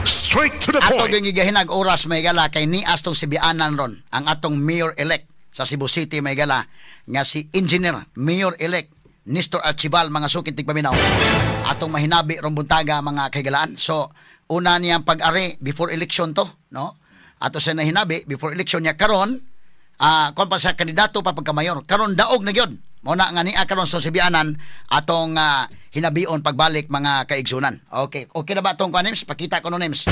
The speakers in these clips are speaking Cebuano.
Straight to the Ato point. Gyung gigahinag oras, mga higala, kay ni astong Sibianan ron ang atong mayor-elect sa Cebu City, mga higala, nga si Engineer Mayor-elect Nestor Archival, mga suking tigpaminaw. Atong mahinabi ron buntaga, mga kahigalaan. So una niyang pag-ari before election to, no? Ato siya nahinabi before election niya karon, kon pa siya kandidato pa pagka-mayor. Karon daog na gyud. Mao na nga niya karon sa Sibianan atong hinabion pagbalik, mga kaigsunan. Okay, okay na ba atong kuan, Nims? Pakita ko no, Nims.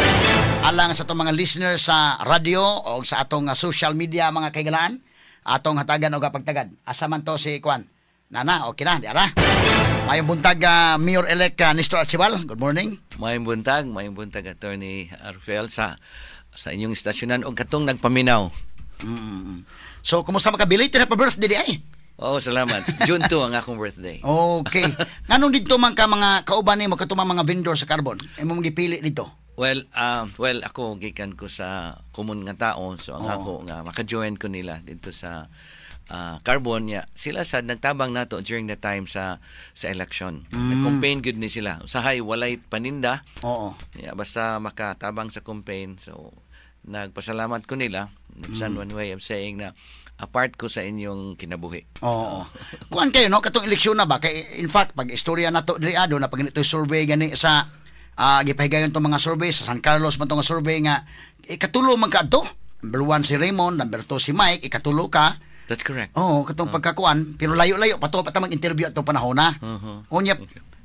Alang sa atong mga listeners sa radyo o sa atong social media, mga kahigalaan, atong hatagan og pagtagad. Asa man to si kuan? Nana, okay na, di ara. Mayong buntag, Mayor-elect Nestor Archival. Good morning. Maayong buntag, Attorney Arfel, sa inyong istasyonan og katong nagpaminaw. So, kumusta ka? Belated happy birthday di ay? Oh, salamat. June 2 ang akong birthday. Okay. Nganong didto man ka mga kauban nimo katong mga vendor sa Carbon? Imo mong gipili dito? Well, ako gikan ko sa common nga tao, so ang ako nga maka-join ko nila dito sa Carbon ya. Sila sa nagtabang nato during the time sa election. Nag-campaign gud ni sila. Usahay walay paninda. Yeah, basta makatabang sa campaign. So nagpasalamat ko nila. It's one way of saying na apart ko sa inyong kinabuhi. Oo. Kuan kayo no katong eleksyon na ba kay in fact pag istorya nato diri ado na pag ito survey gani sa gipahigayon tong mga survey sa San Carlos man tong nga survey nga ikatulo man kaadto. Number 1 si Raymond, number 2 si Mike, ikatulo ka. That's correct. Oo, katong pagkakuan, pero layo-layo pa to pa ta mag-interview atong panahon na. Unya,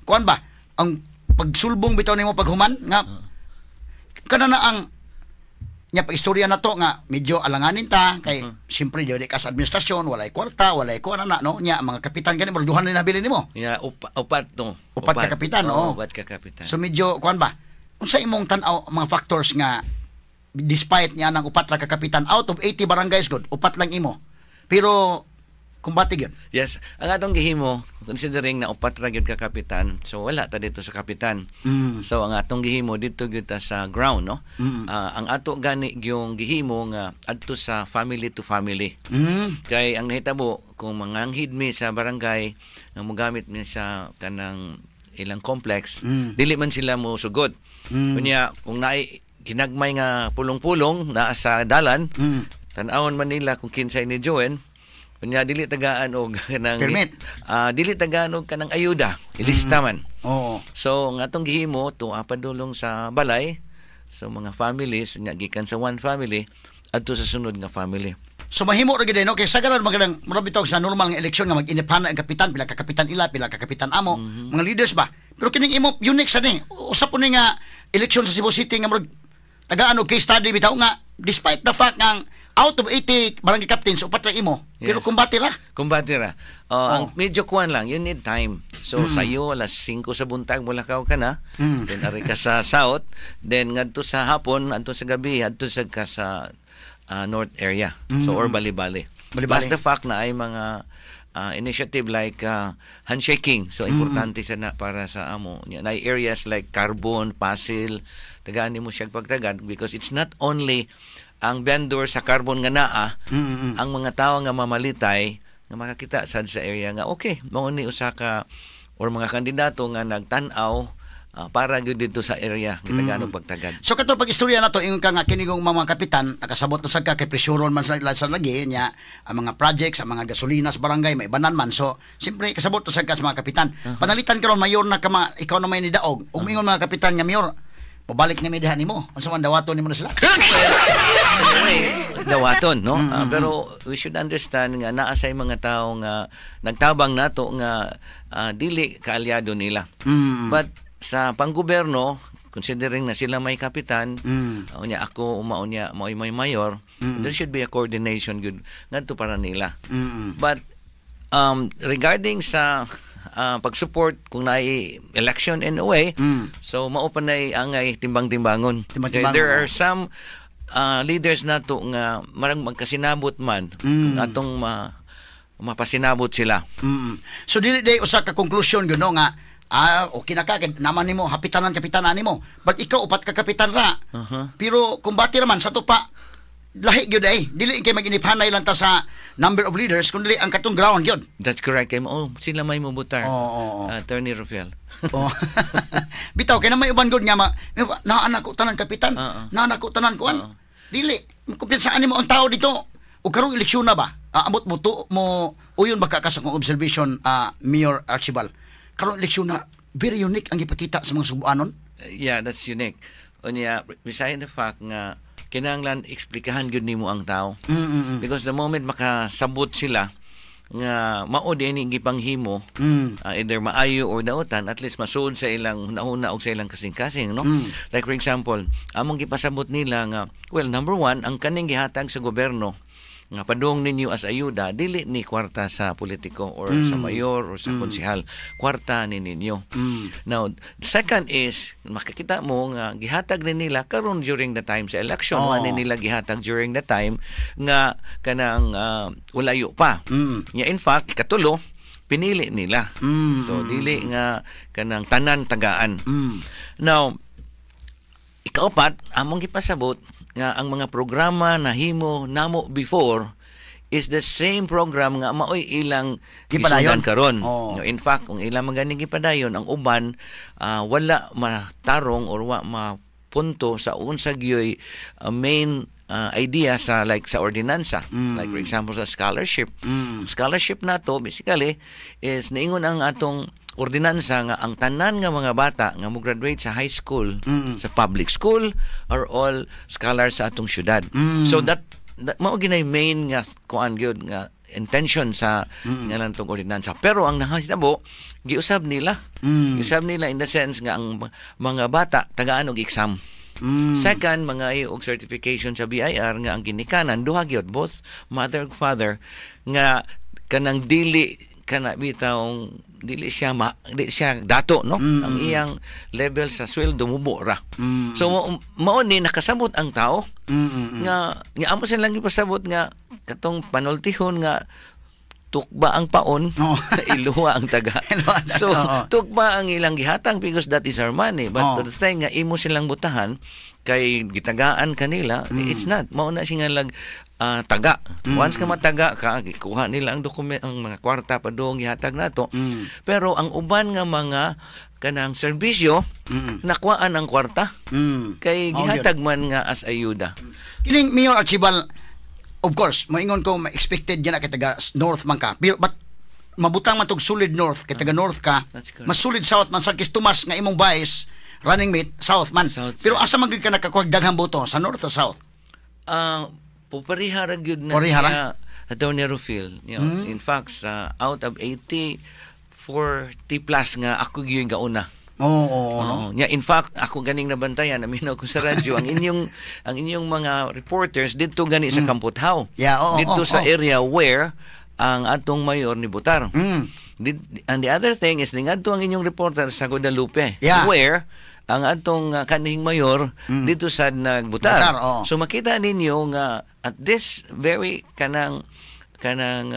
kuan ba? Ang pagsulbong bitaw nimo paghuman nga kana na ang nya pag istorya na to nga medyo alanganin ta kay siyempre di ka sa administrasyon, walay kwarta, walay kuan na no nya mga kapitan gani murag duha na nabilin nimo. Yeah, upat to. Upat ka kapitan, oo. Upat ka kapitan. So medyo kuan ba, unsa imong tan-aw mga factors nga despite niya ng upat ra ka kapitan out of 80 barangays good, upat lang imo, pero kumbati gyud? Yes, ang atong gihimo, considering na upat ra gyud ka kapitan, so wala ta dito sa kapitan. So ang atong gihimo dito gyud ta sa ground, no? Ang ato gani gyung gihimo nga adto sa family to family. Kay ang nahitabo kung manganghid mi sa barangay nga mogamit mi sa kanang ilang complex, dili man sila mo sugot. Unya kung naay ginagmay nga pulong-pulong naa sa dalan, tan-awon man nila kung kinsay ni join. Unya dili tagaan og kanang Permit. Dili tagaan og kanang ayuda, ilista man. So ang atong gihimo to padulong sa balay, so mga families nya gikan sa one family adto sa sunod nga family. So mahimo ra gid no kay sagaran magandang murag bitaw sa normal nga eleksyon nga mag-inipana ang kapitan, pila ka kapitan ila, pila ka kapitan amo, mga leaders ba. Pero kining imo unique sa ni. Usa po ni nga eleksyon sa Cebu City nga murag tagaan og case study bitaw nga despite the fact nga out of 80 barangay captains upat ra imo, pero kumbati ra. Kumbati ra. Oh, ang medyo kuan lang, you need time. So sayo alas 5 sa buntag mulakaw ka na, then ari ka sa south, then ngadto sa hapon, adto sa gabi, adto sa ka sa north area. So or bali-bali. Bali-bali. Plus the fact na ay mga initiative like handshaking. So importante sa na para sa amo. Nya na areas like Carbon, Pasil, tagaan nimo siya pagtagad because it's not only ang vendor sa Carbon nga naa, ang mga tao nga mamalitay nga makakita sad sa area nga okay, mao ni usa ka or mga kandidato nga nagtan-aw para gyud dito sa area gitagaan og pagtagad. So kato pag istorya na to ingon ka nga kinigong mga kapitan nakasabot na sad ka kay presyuron man sa lagi niya ang mga projects, ang mga gasolina sa barangay may banan man. So siyempre kasabot na sad ka sa mga kapitan. Panalitan karon mayor na ka ikaw na may nidaog. Ug mingon mga kapitan nga, "Mayor, mobalik na mi diha nimo." Unsa man dawaton nimo na sila? Anyway, dawaton, no? Pero we should understand nga naa say mga tao nga nagtabang nato nga dili kaalyado nila. But sa panggobyerno, considering na sila may kapitan, unya ako unya mao'y may mayor, there should be a coordination good ngadto para nila. But regarding sa pag-support kung naay election in a way, so mao pa nay angay timbang-timbangon. Timbang-timbangon, Kay there oo. Are some leaders nato nga marang magkasinabot man kung atong mapasinabot sila. So dili day usa ka conclusion gyud no nga okay na ka kay naman nimo hapitanan kapitan nimo. But ikaw upat ka kapitan ra. Pero kumbati ra man sa to pa. Lahi gyud ay. Dili kay mag-iniphanay lang ta sa number of leaders kundi ang katong ground gyud. That's correct. Kay oh, sila may mobutar. Oo, oo. Attorney Rafael. Oh. Bitaw kay na may uban gud nga ma, naa na ko tanan, kapitan. Naa na ko tanan kuan. Dili kumpiyansaan nimo ang tao dito. Ug karong eleksyon na ba? Amot mo to mo uyon ba ka sa kong observation, Mayor Archibald? Karong eleksyon na, very unique ang gipakita sa mga Sugbuanon. Yeah, that's unique. Unya, beside the fact nga kinahanglan eksplikahan gyud nimo ang tao. Because the moment makasabot sila nga mao din ni gipanghimo, either maayo or dautan, at least masuod sa ilang hunahuna og sa ilang kasing-kasing, no? Like for example, among gipasabot nila nga, well, number one, ang kaning gihatag sa gobyerno nga padung ninyo as ayuda, dili ni kwarta sa politiko or sa mayor or sa konsehal, kwarta ni ninyo. Now, second is makikita mo nga gihatag ni nila karon during the time sa election. Wa ni nila gihatag during the time nga kanang ulayo pa. Nya in fact, katulo, pinili nila. So dili nga kanang tanan tagaan. Now, ikaupat, among gipasabot nga ang mga programa na himo namo before is the same program nga maoy ilang gipadayon gisundan karon. Oo. No, in fact, kung ilang mga ganing gipadayon, ang uban wala matarong or wa mapunto sa unsa gyoy main idea sa like sa ordinansa. Like for example sa scholarship. Scholarship nato basically is niingon ang atong ordinansa nga ang tanan nga mga bata nga mo graduate sa high school sa public school are all scholars sa atong syudad. So that mao ginay main nga kuan gyud nga intention sa nga tong ordinansa. Pero ang nahitabo, giusab nila. Giusab nila in the sense nga ang mga bata tagaan og exam. Second, mga og certification sa BIR nga ang ginikanan duha gyud, both mother ug father, nga kanang dili kana bitawng dili siya ma, dili siya dato, no? Ang iyang level sa sweldo mubo ra. So mao ni nakasabot ang tao nga nga amo silang gipasabot nga katong panultihon nga tukba ang paon, iluwa ang taga. Iluwa ang taga, So tukba ang ilang gihatang because that is our money. But the thing nga imo silang butahan kay gitagaan kanila, it's not. Mao na siya nga lag taga. Once ka mataga ka, gikuha nila ang dokument, ang mga kwarta padung gihatag nato. Pero ang uban nga mga kanang serbisyo, nakuhaan ang kwarta kay gihatag man nga as ayuda. Kining Mayor Archibald, of course, moingon ko expected yan na kay taga North man ka. Pero, but mabutang man tog solid North kay taga North ka. That's correct. Mas solid South man sa Tumas nga imong vice running mate South man. South. Pero asa man gyud ka nakakuha daghang boto, sa North o South? Ah, pupariha ra gyud na Pariha ra? siya, Attorney Rufil. In fact, sa out of 80, 40 plus nga ako gyud gauna. Oo, no? Oo. Nya, in fact, ako ganing nabantayan, naminaw ko sa radyo, ang inyong mga reporters didto gani sa Kamputhaw. Yeah, oo, didto sa area where ang atong mayor ni Butar. And the other thing is ningadto ang inyong reporter sa Guadalupe where ang atong kanhing mayor dito sa nagbutar. Butar, oo. So makita ninyo nga at this very kanang kanang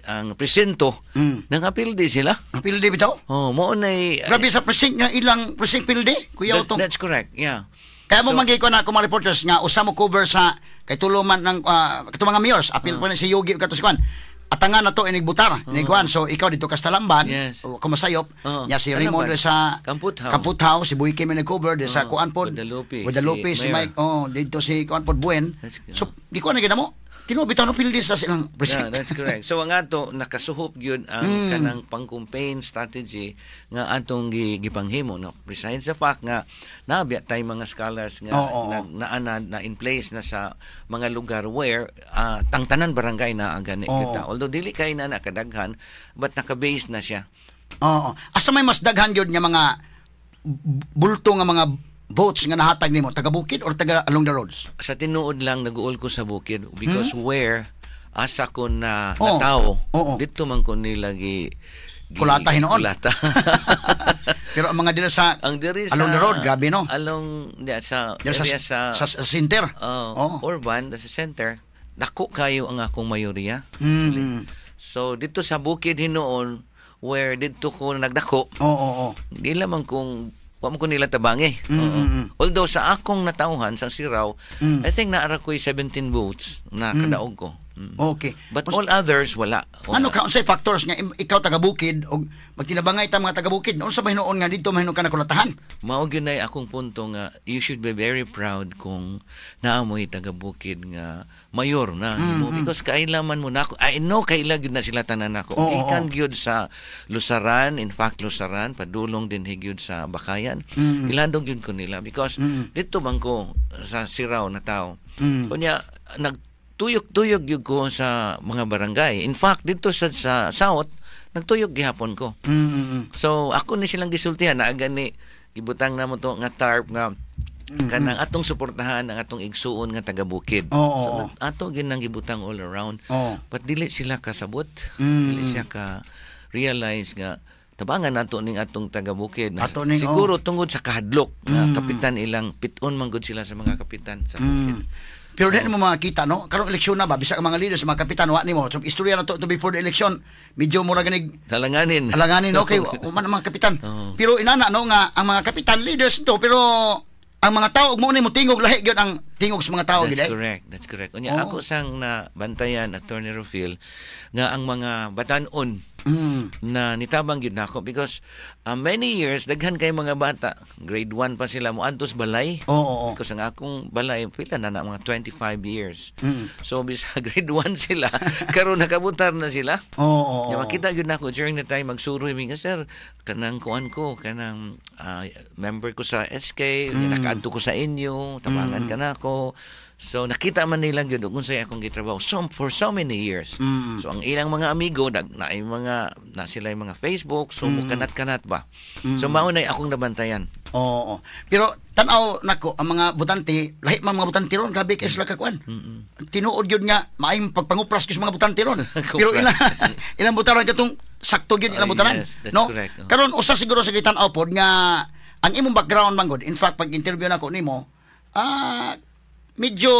ang presinto nangapildi sila. Ang pildi bitaw. Oh, mao nay Grabe sa precinct nga ilang precinct pildi, Kuya Otong. That's correct. Yeah. Kaya mo So- manggay ko na ako mga reporters nga usa mo cover sa kay tulo man ng katong mga mayors apil pa na si Yogi ug kato si Kwan. Atangan na to inigbutar ni Kwan. So ikaw dito ka sa Talamban, o kumasayop nya si Talamban. Raymond sa Kamputhaw. Kamputhaw, si Boyke may nag-cover di sa Kuan pod. Guadalupe, Guadalupe si si Mayor. Mike, oh, dito si Kuan pod Buen. That's good. So di ko na gid mo. Tinuod bitaw no pildi sa silang Yeah, precinct. that's correct. So ang ato nakasuhop gyud ang kanang pang-campaign strategy nga atong gipanghimo, no. Besides the fact nga nabya tay mga scholars nga Oo, oo. naa na in place na sa mga lugar where ang tanan barangay na ang gani kita. Although dili kay na nakadaghan, but naka-base na siya. Oo. Asa may mas daghan gyud nga mga bulto nga mga votes nga nahatag nimo, taga bukid or taga along the roads? Sa tinuod lang, nag-uol ko sa bukid because where asa ko na natao, dito man ko nila gi Kulata hinuon. Kulata. Pero ang mga dila sa Ang diri sa along the road, grabe no. Along yeah, sa Dila area sa, sa center. Urban, sa center, dako kayo ang akong mayoriya. So dito sa bukid hinuon where didto ko nagdako, Oo, oo. di lamang kung Wa mo ko nila tabangi. Oo. Although sa akong natawhan sa Sirao, I think naara ko'y 17 votes na kadaog ko. But all others, wala. Wala. Ano ka unsay factors nga ikaw taga bukid og magtinabangay ta mga taga bukid, unsa ba hinuon nga dito mahinuon ka nakulatahan? Mao gyud nay akong punto nga you should be very proud kung naa mo'y taga bukid nga mayor na nimo because kaila man mo nako. I know kaila gyud na sila tanan nako. Gikan gyud sa Lusaran, in fact Lusaran padulong din gyud sa Bakayan. Ilandong gyud ko nila because dito man ko sa Sirao na tao. Unya nagtuyok-tuyok gyud ko sa mga barangay. In fact, dito sa South nagtuyok gihapon ko. So ako ni silang gisultihan na gani gibutang namo to nga tarp nga kanang atong suportahan ang atong igsuon nga taga bukid. Oo, So oo. Ato ginang gibutang all around. But dili sila kasabot. Dili siya ka realize nga tabangan nato ning atong taga bukid. Ato ning, Siguro tungod sa kahadlok nga kapitan ilang piton man gud sila sa mga kapitan sa bukid. Pero di mo makita, no? Karong eleksyon na ba, bisag ang mga leaders, mga kapitan, wa nimo. So istorya na to before the election, medyo mura ganig Talanganin. Alanganin, okay, wa man ang mga kapitan. Pero inana, no, nga ang mga kapitan leaders to, pero ang mga tao ug mo ni mo tingog, lahi gyud ang tingog sa mga tao That's gid eh. correct. That's correct. Unya ako sang na bantayan, Attorney Rufil, nga ang mga batan-on na nitabang gyud nako because many years daghan kay mga bata, grade 1 pa sila mo sa balay. Oo, oo. Because ang akong balay pila na na mga 25 years. So bisa grade 1 sila, karon nakabutar na sila. Oo, oo, Ya, oo. Makita gyud nako during the time magsuroy mi nga, "Sir, kanang kuan ko, kanang member ko sa SK, nakaadto ko sa inyo, tabangan ka nako." So nakita man nila gyud kung unsay akong gitrabaho so for so many years. So ang ilang mga amigo nag na mga na sila yung mga Facebook, so mo kanat-kanat ba. So mao na akong nabantayan. Oo. Pero tan-aw nako ang mga botante, lahi man mga botante ron, grabe kay sila kakuan. Tinuod gyud nga maayong pagpangupras gyud sa mga botante ron. Pero ilang ilang botaran katong sakto gyud ilang Oh, botaran. yes, that's No? correct. Oh. Karon usa siguro sa gitan-aw pod nga ang imong background man gud. In fact, pag interview nako nimo, medyo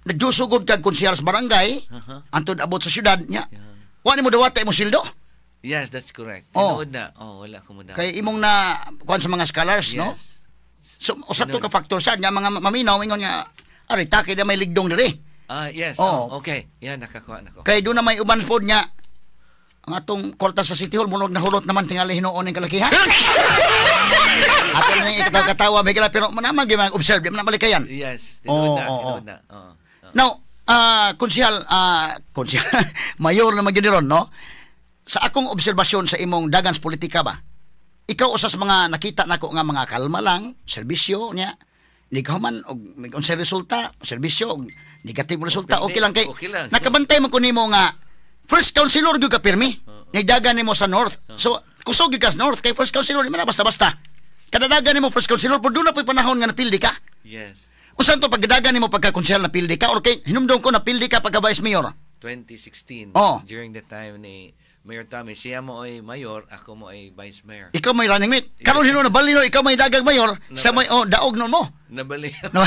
nagdusugod kag konsehal sa barangay, antod abot sa syudad nya. Wa nimo dawata imong sildo. Yes, that's correct. Oh. Tinuod na. Oh, wala ko mo Kay imong na kuan sa mga scholars, no? Yes. So usa to Tinuod. ka factor sad nga mga maminaw ingon nga ari taki na may ligdong diri. Ah, yes. Oh. Oh, okay. Yeah, nakakuha nako. Kay doon na may uban pod nga ang atong kwarta sa City Hall murag nahulot naman tingali hinuon ning kalakihan. Ato na ning ikatawa-katawa may kala, pero manamang gyud observe di man na malikayan. Yes, Oo, tinuod na, oo, tinuod na. Oo. Oo. Now, konsehal, konsehal, mayor na gyud ron, no? Sa akong obserbasyon sa imong dagan sa politika ba, ikaw usa sa mga nakita nako nga mga kalma lang, serbisyo niya, nikahuman og may unsay resulta, serbisyo og negative resulta, okay lang kay Okay lang. nakabantay man ko nimo nga first councilor gyud ka pirmi. Nagdagan nimo sa North. So kusog gyud ka sa North kay first councilor di man na basta-basta. Kadadagan nimo first councilor, pero doon na po'y panahon nga napildi ka. Yes. Usan to pagdagan nimo pagka konsehal napildi ka or kay hinumdum ko napildi ka pagka vice mayor? 2016 during the time ni Mayor Tommy, siya mo ay mayor, ako mo ay vice mayor. Ikaw may running mate. Karon hinuon na balino ikaw may dagag mayor, sa may, oh, daog nun mo. Nabali. No.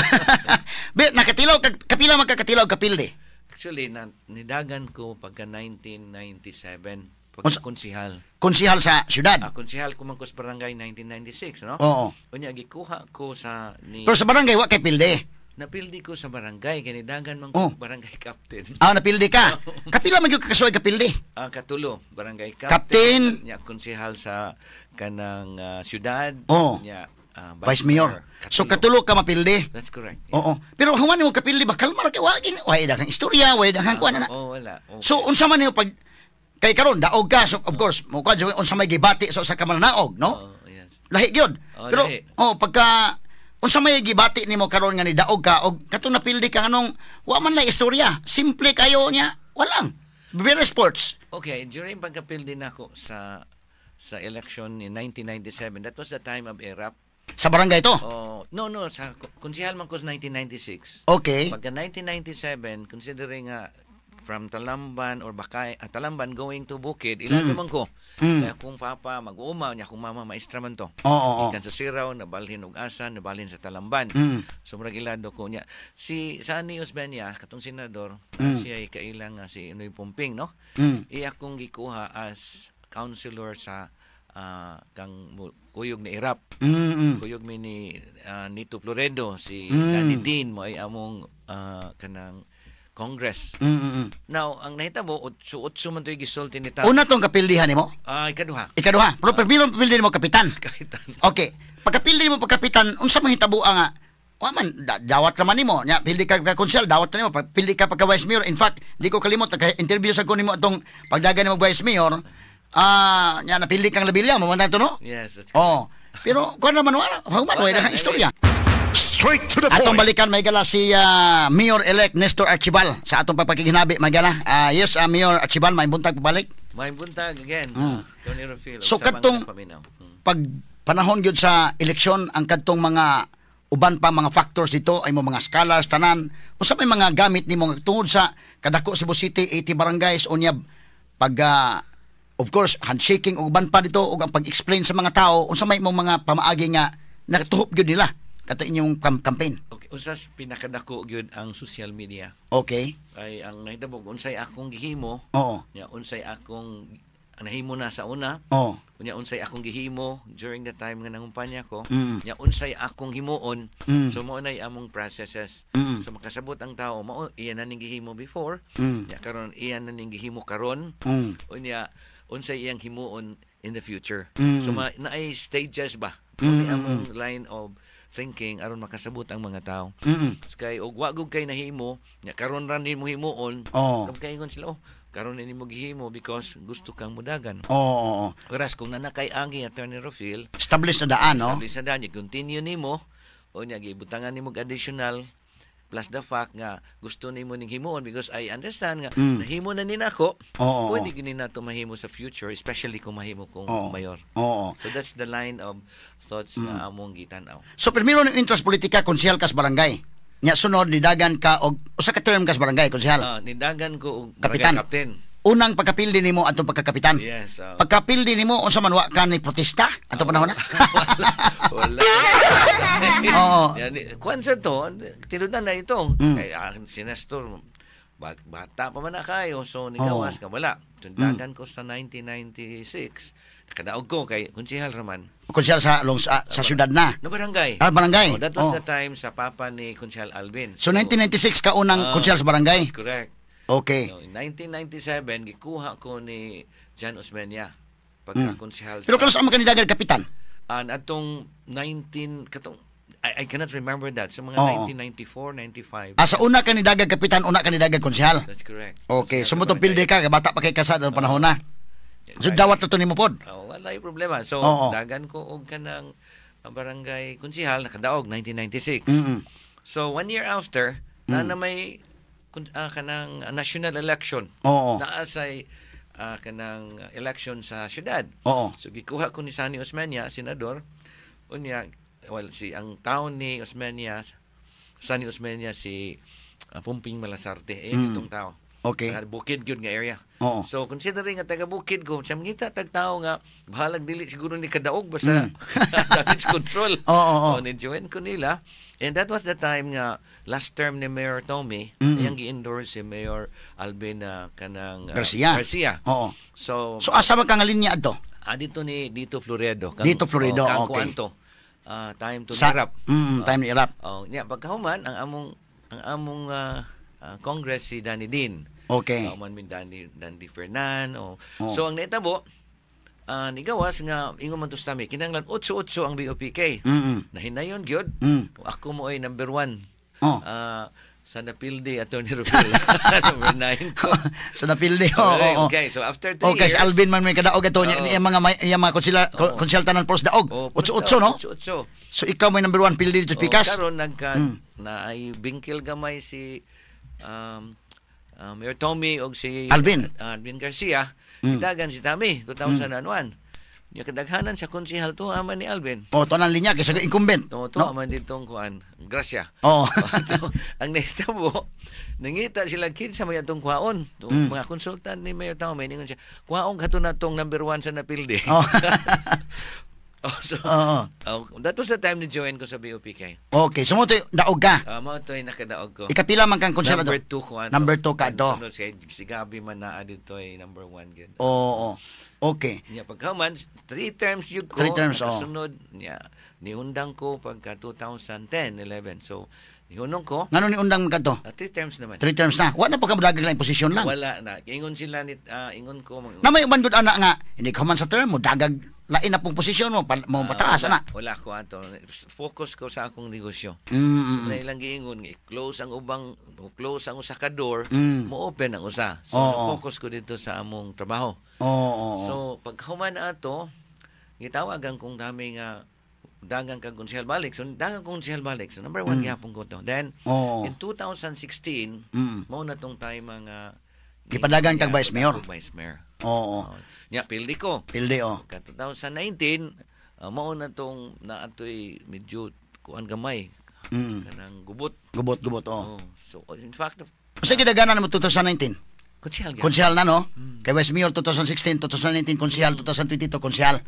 Be nakatilaw kag kapila magkakatilaw kapildi? Actually, na, nidagan ko pagka 1997, pagka konsihal. Konsehal sa syudad. Ah, konsihal ko man ko sa barangay 1996, no? Oo. Unya gikuha ko sa ni Pero sa barangay wa kay pildi? Napildi ko sa barangay kay nidagan man ko barangay captain. Ah, napildi ka. Kapila man gyud ka kapildi? Ah, katulo, barangay Captain. captain, nya konsehal sa kanang syudad, nya Vice mayor. So katulo ka mapildi. That's correct. Yes. Oo. Pero human mo kapildi ba, kalma ra kay wa gin wa daghang istorya, wa daghang kuan na. Oh, wala. Okay. So unsa man nimo pag kay karon daog ka, so of course mo kuan unsa may gibati sa usa ka mananaog, no? Oh, yes. Lahi gyud. Oh, Pero lahi. oh, pagka unsa may gibati nimo karon nga ni daog ka og katong napildi ka nganong wa man lay istorya, simple kayo niya, walang very sports. Okay, during pagkapildi nako sa election in 1997, that was the time of ERAP. Sa barangay to. Oh, no, sa konsehal man ko sa 1996. Pagka 1997, considering nga from Talamban or Bakay, Talamban going to Bukid, ilan naman ko. Kaya kung papa mag-uuma, niya kung mama maestra man to. Oo, oo. Ikan sa Siraw, nabalhin og asa, nabalhin sa Talamban. So murag ilado ko niya. Si Sonny Osmeña, katong senador, siya ay kailang nga si Noy Pumping, no? Iya kong gikuha as councilor sa Kang kuyog ni Erap. Kuyog mi ni Nito Floredo, si Danny Dean mo ay among kanang Congress. Now, ang nahitabo, otso-otso man to'y gisulti ni Tami. Una tong kapildihan nimo? Ah, ikaduha. Ikaduha. Pero pero pildi nimo kapitan. Kapitan. Okay. Pagkapildi mo pagkapitan, unsa man hitabo nga wa man dawat naman nimo. Nya pildi ka ka konsehal, dawat na nimo. Pag pildi ka pagka vice mayor, in fact, di ko kalimot naka-interview sa ko nimo atong pagdagan nimo vice mayor. Nya napili kang Labilya, mo man to, no? Yes, that's Oh. Pero kuan naman wala, human wala Wala, ang istorya. Straight to the Atong point. balikan, mahigala, si Mayor-elect Nestor Archival sa atong pagpakiginabi, mahigala. Yes, Mayor Archival, may buntag pabalik. May buntag again. Tony Rofil. So, Sa mga katong- nagpaminaw. Pag panahon gyud sa eleksyon, ang kadtong mga uban pa mga factors dito ay mo mga scholars tanan, usa may mga gamit nimo nga tungod sa kadako Cebu City, 80 barangays, unya pag of course handshaking ug uban pa dito ug ang pag-explain sa mga tao, unsa may imong mga pamaagi nga nakatuhop gyud nila kato inyong campaign? Okay, usas pinakadako gyud ang social media. Ay ang nahitabo unsay akong gihimo, nya unsay akong nahimo na sa una, unya unsay akong gihimo during the time nga nangumpanya ko, nya unsay akong himuon. So mao nay among processes. So makasabot ang tao, mao iya na ning gihimo before, nya karon iya na ning gihimo karon, unya unsay iyang himuon in the future. So naay stages ba? Mao ni among line of thinking aron makasabot ang mga tao. Kay og wa gud kay nahimo, nya karon ra nimo himuon, kaingon sila, "Oh, karon ni nimo gihimo because gusto kang mudagan." Oo, oo, oo. Whereas kung naa na kay agi, Attorney Rofil, Establish na daan, no? establish na daan, continue nimo, o nya gibutangan nimo og additional plus the fact nga gusto nimo ning himuon because I understand nga nahimo na ni nako, Oo, pwede gini nato mahimo sa future, especially kung mahimo kong mayor. So that's the line of thoughts nga among gitan-aw. So primero ng interest politika, konsehal kas barangay. Nya sunod nidagan ka og usa ka term kas barangay konsehal. Ah, nidagan ko og Kapitan. barangay captain. Unang pagkapildi nimo atong pagkakapitan. Yes. Pagkapildi nimo, unsa man, wa ka ni protesta atong panahon na? Wala. Wala. Yan, kuan sa to, tinudan na ito. Kay si Nestor, bata pa man na kayo, so nigawas ka, wala. Tundagan ko sa 1996, nakadaog ko kay konsehal raman. Konsehal sa syudad na. No, barangay. Ah, barangay. Oh, that was the time sa papa ni Konsehal Alvin. So 1996 ka unang konsehal sa barangay. Correct. Okay. So, in 1997, gikuha ko ni John Osmeña pagka konsehal. Pero kano sa man kanidagan kapitan? An atong 19 katong I cannot remember that. So mga 1994, 95. Ah, sa una kanidagan kapitan, una kanidagan konsehal. That's correct. Okay, Konsehal so mo sa pildi barangay. ka, bata pa kay ka sa panahon na. So dawat na to nimo pod. Oh, wala yung problema. So dagan ko og kanang barangay konsehal, nakadaog 1996. So one year after, na may kanang national election. Naa say kanang election sa syudad. So gikuha ko ni Sonny Osmeña, senador. Unya, well, si ang town ni Osmeña, Sonny Osmeña, si Pumping Malasarte, eh itong tao. Sa bukid gyud nga area. So considering nga taga bukid ko, sa mangita tag tao nga bahalag dili siguro ni kadaog basta damage control. Oo, oo. So ni-join ko nila. And that was the time nga last term ni Mayor Tommy, iyang gi-endorse si Mayor Alvin kanang Garcia. Garcia. So, So asa man ka nga linya adto? Dito ni Dito Floredo. Dito Floredo, oh, kang okay. kuan to. Time to Sa nirap. Time ni Irap. Oh, nya pagkahuman ang among Congress si Danny Dean. Man min Danny Dandy Fernan. Oh. Oo. So ang naitabo, nigawas nga ingon man to sa tami kinahanglan 8-8 ang BOPK. Nahinayon gyud. Ako mo ay number 1. Sa napildi, Attorney Rufil. Number 9 ko. Sa napildi. Oo, oo. Okay, so after 3 Okay, years. si Alvin man may kadaog ato niya iyang mga konsila konsehal tanan puros daog. Oh, 8-8, no? 8-8. So ikaw may number 1 pildi dito sa Oh, Pikas. karon nagka na ay bingkil gamay si Mayor Tommy og si Alvin. Alvin Garcia. Dagan si Tommy 2001. Nya kadaghanan sa konsehal to aman ni Alvin. Oh, to ang linya kaysa incumbent. To to No? aman ditong kuan Gracia. So, ang nahitabo, nangita sila kinsa may atong kuhaon. To, mga consultant ni Mayor Tommy ningon siya, "Kuhaon kato na tong number 1 sa napildi." Oh, so, oh, that was the time ni join ko sa BOPK. Okay, so mo to daog ka. Mao to ay nakadaog ko. Ikapila man kang konsehal Number ato? 2 ko ato. Number 2 ka ato. Sunod si Gabi man naa dito ay number 1 gyud. Oo. Nya pagkahuman, three terms yun ko. Three terms, oh. Nakasunod, nya niundang ko pagka 2010, 11. So, nihunong ko, Ngano ni undang kadto? Three terms naman. Three terms na. Wa na pa ka modagag lang posisyon lang. Wala na. Ingon sila ni ingon ko Na may uban gud ana nga hindi ka man sa term mo dagag lain na pong posisyon mo pa, mo pataas wala, ana. Wala ko ato. Focus ko sa akong negosyo. So, na ilang giingon, close ang ubang, close ang usa ka door, mo open ang usa. So, focus ko dito sa among trabaho. Oo, oo, oo. So, pag human ato, gitawagan kong dami nga dagang kag konsehal balik. So, dagang konsehal balik. So, number one gihapon ko to. Then, in 2016, mao na tong time nga Gipadagan kag vice mayor. Vice mayor. Oo. Oh. Nya, pildi ko. Pildi, oh. Ka 2019, mao na tong naatoy medyo kuan gamay. Kanang gubot. Gubot, gubot, oh. Oh. So, in fact, Sa gidaganan mo 2019? Konsehal gyud. Konsehal na, no? Kay Vice Mayor 2016, 2019 konsehal, 2022 konsehal.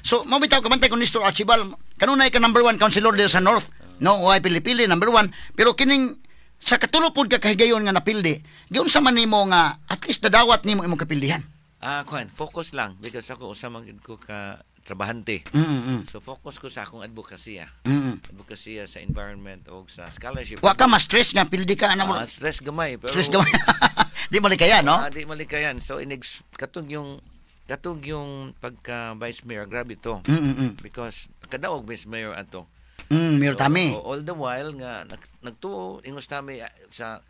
So, mao bitaw kabantay ko Nestor Archival, kanunay ka number one councilor dito sa North. No, way pili-pili number one. Pero kining sa katulo pod ka kahigayon nga napildi, giunsa man nimo nga at least nadawat nimo imong kapildihan? Ah, kuan, focus lang because ako usa man gyud ko ka trabahante. So focus ko sa akong advokasya. Advokasya sa environment o sa scholarship. Wa ka ma-stress nga pildi ka ana mo. Ah, stress gamay pero Stress gamay. Di mo kaya, no? Ah, di malikayan. So inig katong yung pagka vice mayor, grabe to. Because kadaog vice mayor ato. Mayor So, Tami. All the while nga nagtuo ingos tami sa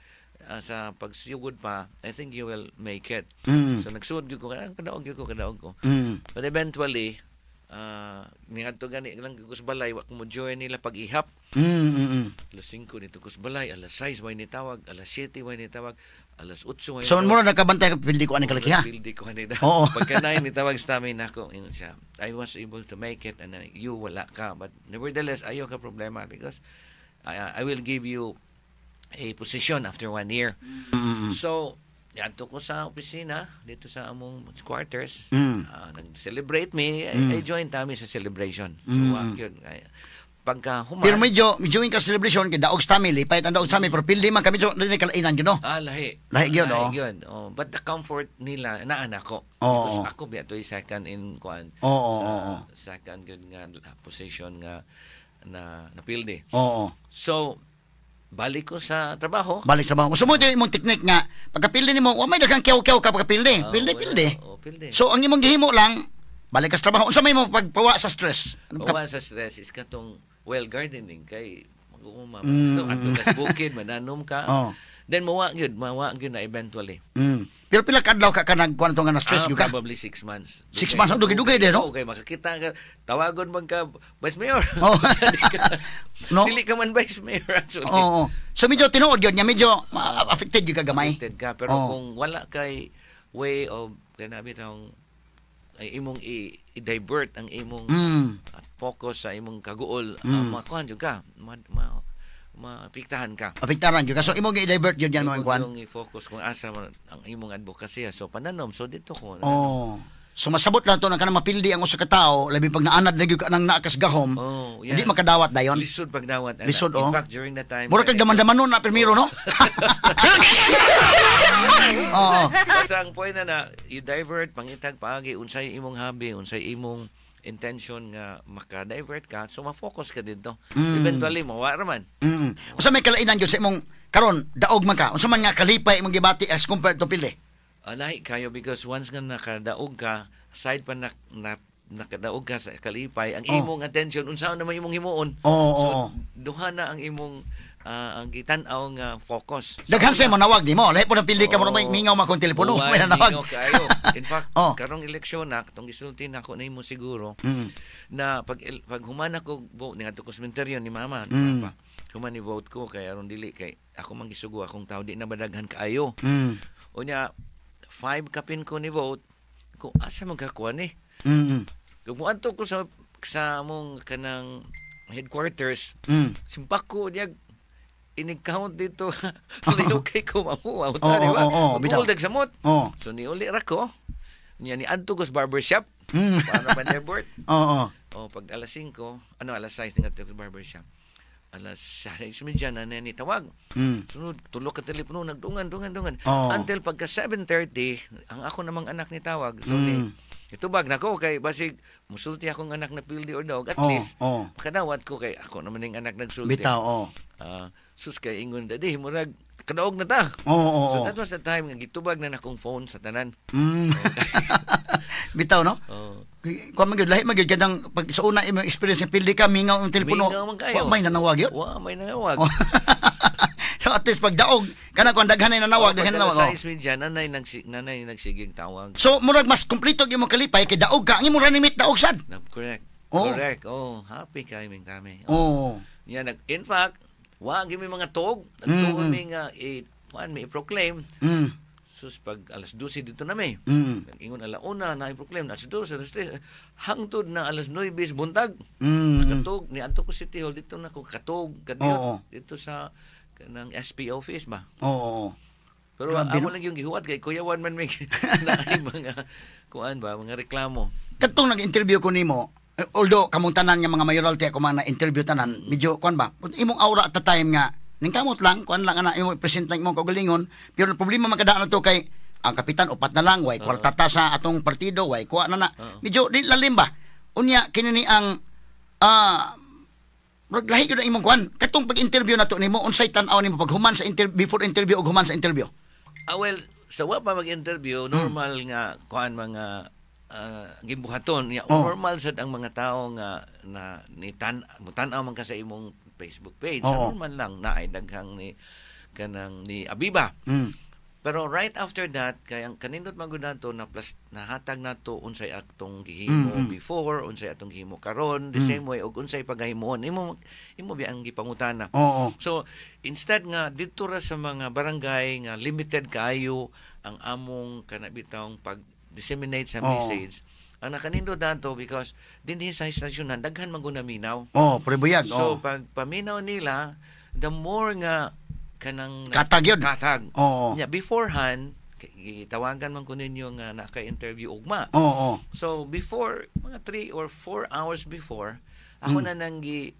pagsugod pa, I think you will make it. So nagsuod gyud ko, kadaog gyud ko, kadaog ko. But eventually, niadto gani lang ko sa balay, wa ko mo join nila pag-ihap. Alas 5 dito ko sa balay, alas 6 way ni tawag, alas 7 way ni tawag, alas 8 way So mura nakabantay ka pildi ko ani kalaki ha. Pildi ko ani. Pagka 9 ni tawag sa amin nako, ingon siya, "I was able to make it and then you wala ka. But nevertheless, ayaw ka problema because I will give you a position after one year." So, adto ko sa opisina dito sa among quarters. Nag-celebrate me. I joined kami sa celebration. So, yun. Ay, pagka human, Pero medyo ka celebration kay daog sa tami, lipay ang daog sa tami, pero pildi man kami so dili kalainan yun, no? Ah, lahi. Lahi gyud, Lahi oh. gyud. Oh, but the comfort nila naa nako. Oo. Because ako biya to'y second in kuan. Oo, sa oo, oo. second gyud nga position nga na napildi. So balik ko sa trabaho. Balik sa trabaho. So mo imong technique nga pagkapildi nimo, wa may daghang kiyaw-kiyaw ka pagkapildi. Ah, Pildi, wala. pildi. Oo, pildi. So ang imong gihimo lang balik ka sa trabaho. Unsa may imong pagpawa sa stress? Anong Pawa sa stress is katong well gardening kay mag-uuma. Ato ka sa bukid, mananom ka. Then mawa gyud na eventually. Pero pila ka adlaw ka ka nagkuan to nga na stress Ah, gyud ka? probably 6 months. 6 months, oh, dugay-dugay din, no? Okay, makakita ka, tawagon man ka, "Vice Mayor." Oh. No? Dili ka man vice mayor actually. Oo. So medyo tinuod gyud nga medyo affected gyud ka gamay. Affected ka. Pero kung wala kay way of, kanabi tong, ay imong i-divert ang imong focus sa imong kaguol, makuhan jud ka, maapektahan ka. Apektaran gyud ka. So imong i-divert gyud yan mo ang Imong kuan. yung i-focus kung asa man ang imong advocacy. So pananom, so dito ko. Oh. So masabot lang to na kanang mapildi ang usa ka tawo labi pag naanad na gyud ka nang naakas gahom. Oh, Hindi yeah. makadawat dayon. Lisod pagdawat, ana. Lisod, In oh. fact, during that time, Mura kag daman-damanon na primero, no? Oo. Basta ang point na na, you divert, pangitag paagi, unsay imong hobby, unsay imong intention nga maka-divert ka, so ma-focus ka dito. Eventually, mawa ra man. Unsa may kalainan gyud sa imong karon daog man ka? Unsa man nga kalipay imong gibati as compared to pildi? Lahi kayo because once nga nakadaog ka, aside pa na nakadaog ka sa kalipay, ang imong attention, unsaon naman imong himuon. Oo, So, oo. duha na ang imong ang gitan-aw nga focus. So, Daghan sa mo nawag nimo. Lahi po ng pildi ka mo Oo. may mingaw man kung telepono, Uwan, may nanawag. mingaw kaayo. In fact, karong eleksyon na, katong gisulti na ako nimo siguro, na pag human ako vote ni ko sementeryo ni mama, ni papa. Human ni vote ko kay aron dili kay ako man gisugo akong tao di na badaghan kaayo. Unya five kapin ko ni vote ko, asa man kakuha ni? Kung muadto ko sa among kanang headquarters, simpak ko niya inig-count dito. Lihok ko mamuha. Oo, di ba? oo, bitaw. Maguldag samot. Oo. So niuli ra ko. Niya ni adto ko sa barbershop. Para ma-divert. Oo. O pag alas 5, ano alas 6 nga ko sa barbershop. Alas 6:30 na ni tawag. Sunod tulo ka telepono nagdungan, dungan, dungan. Until pagka 7:30 ang ako namang anak ni tawag. So ni itubag nako kay basig musulti akong anak na pildi or dog at least makadawat ko kay ako naman ning anak nagsulti. Bitaw, oh. Ah, sus, kay ingon, "Daddy, murag kadaog na ta." Oo, oo, So oo. that was the time nga gitubag na nakong phone sa tanan. Bitaw, no? Oh. Kuan man gyud, lahi man gyud kadang pag sa una imong experience nga pildi ka, mingaw ang telepono. Mingaw man kayo. Wa may nanawag yun. Wa may nanawag. Oh. So at least pag daog kana kuan, daghan na nanawag, daghan na nanawag. Sa Oh. 6:30 nanay nagsigig tawag. So murag mas kompleto gyud imong kalipay kay daog ka. Ang imong running mate daog sad. Na, correct. Oh. Correct. Oh, happy kay ming kami. Oh. Yeah, in fact, wa gyud mi mga tuog. Nagtuon mi nga i kuan mi i-proclaim. Sus, pag alas 12 dito na mi. Ingon ala 1 na i-proclaim, alas 12, alas 3, hangtod na alas 9 buntag. Katog ni adto ko City Hall dito na ko katog kadiyot dito sa kanang SP office ba. Oo. Oo. Pero Grabe, amo no? lang yung gihuwat kay kuyawan man may naay mga kuan ba, mga reklamo. Katong nag-interview ko nimo, eh, although kamong tanan nga mga mayoralty ako mga na-interview tanan, medyo kuan ba, imong aura at the time nga ningkamot lang, kuan lang ana, imong present lang imong kaugalingon, pero ang problema man kadaan na to kay ang kapitan upat na lang, way kwarta ta sa atong partido, way kuha na na. Medyo di lalim ba. Unya kini ni ang murag lahi gyud ang imong kuan. Katong pag-interview nato nimo, unsay tan-aw nimo pag human sa interview, before interview ug human sa interview? Ah, well, sa wa pa mag-interview, normal nga kuan mga gimbuhaton. Ya, normal sad ang mga tao nga na ni tan mutan-aw man ka sa imong Facebook page. So, normal lang na ay daghang ni kanang ni Abiba. Pero right after that, kay ang kanindot man gud nato na plus nahatag nato unsay atong gihimo before, unsay atong gihimo karon, the same way og unsay pagahimuon. Imo biya ang gipangutana. So instead nga didto ra sa mga barangay nga limited kaayo ang among kanabitawng pag disseminate sa message. Ang nakanindot nato because dinhi sa istasyonan daghan man gud naminaw. Oh, prebuyag. So pag paminaw nila, the more nga kanang Katag yun. Katag. Oo. Nya beforehand gitawagan man ko ninyo nga naka-interview ugma. Oo. So before mga 3 or 4 hours before ako na nang gi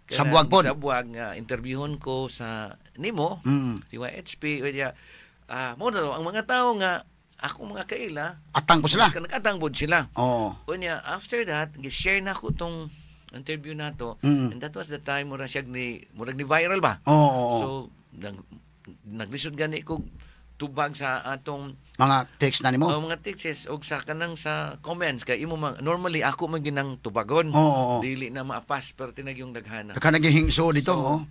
Sabwag pod. Sabwag nga interviewon ko sa nimo, DYHP o diya, mo na ang mga tao nga ako mga kaila. Atang ko sila. Nag-atang pod sila. Unya after that gi-share na ko tong interview nato and that was the time mura siya ni murag ni viral ba. Oo. oo. So naglisod gani ko tubag sa atong Mga text na nimo. Oh, mga texts og sa kanang sa comments kay imo man, normally ako man ginang tubagon. Oo, oo. Dili na maapas pero tinag yung daghana. Daghan nagihingso dito, So, oh.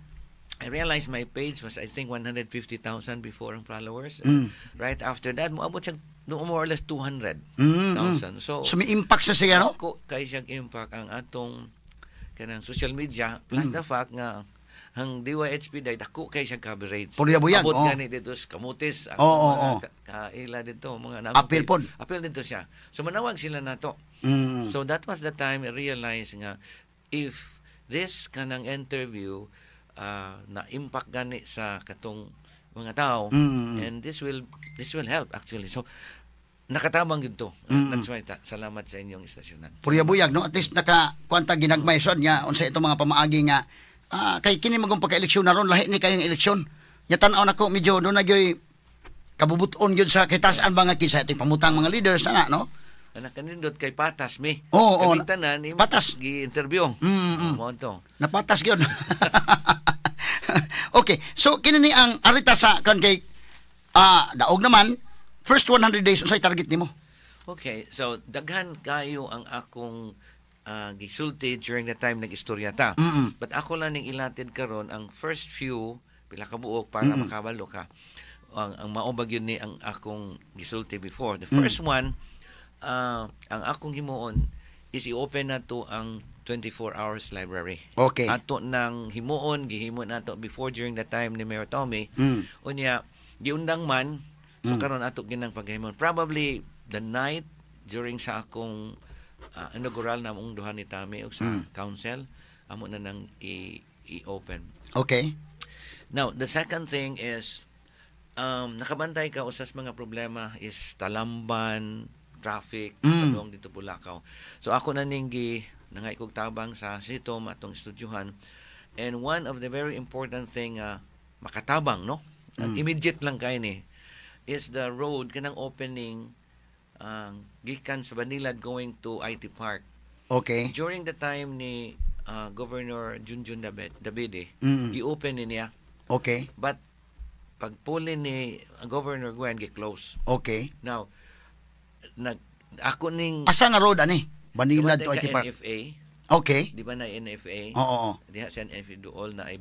I realized my page was, I think, 150,000 before ang followers. Right after that moabot siya no, more or less 200,000. So, So may impact sa siya, no? Ako kay siyang impact ang atong kanang social media plus the fact nga ang DYHP day dako kay siyang coverage. Puro buyag, Abot oh. gani dito sa Camotes, ang Oo, mga oo. kaila dito, mga Appeal pod. Appeal dito siya. So manawag sila nato. So that was the time I realized nga if this kanang interview na impact gani sa katong mga tao and this will help actually. So nakatabang gyud to. That's why salamat sa inyong istasyonan. Puro buyag, no? At least naka kuanta ginagmay sad nga unsa itong mga pamaagi nga kay kini magong pagka-eleksyon na ron, lahi ni kayong eleksyon. Nya tan-aw nako medyo do na gyoy kabubuton gyud sa kitasan ba nga kinsa ating pamutang mga leaders na, no? Anak, kanindot kay patas mi. Oo, Kaming tanan imo Patas. gi-interview. Mo to. Napatas gyud. Okay, so kini ni ang arita sa kan kay daog naman, first 100 days, unsay target nimo? Okay, so daghan kayo ang akong gisulti during the time nag-istorya ta. But ako lang ning ilatid karon ang first few pila ka buok para makabalo ka. Ang mao ba gyud ni ang akong gisulti before. The first one, ang akong himuon is i-open na to ang 24 hours library. Ato nang himuon, gihimo nato before during the time ni Mayor Tommy. Unya, giundang man, so karon ato ginang paghimon. Probably the night during sa akong inaugural na among duha ni Tommy og sa council, amo na nang i-open. Now, the second thing is nakabantay ka usas mga problema is Talamban, traffic, padung dito Bulacau. So ako na ning gi nangay kog tabang sa sitom atong estudyuhan And one of the very important thing makatabang, no? Ang immediate lang kay ni is the road kanang opening ang gikan sa Banilad going to IT Park. During the time ni Governor Junjun Dabide, i-open ni niya. But pagpuli ni Governor Gwen, gi-close. Now, nag ako ning Asa nga road ani? Banilad to Di ba IT Park. NFA, di ba na NFA? Oo. Diha sa NFA duol na ay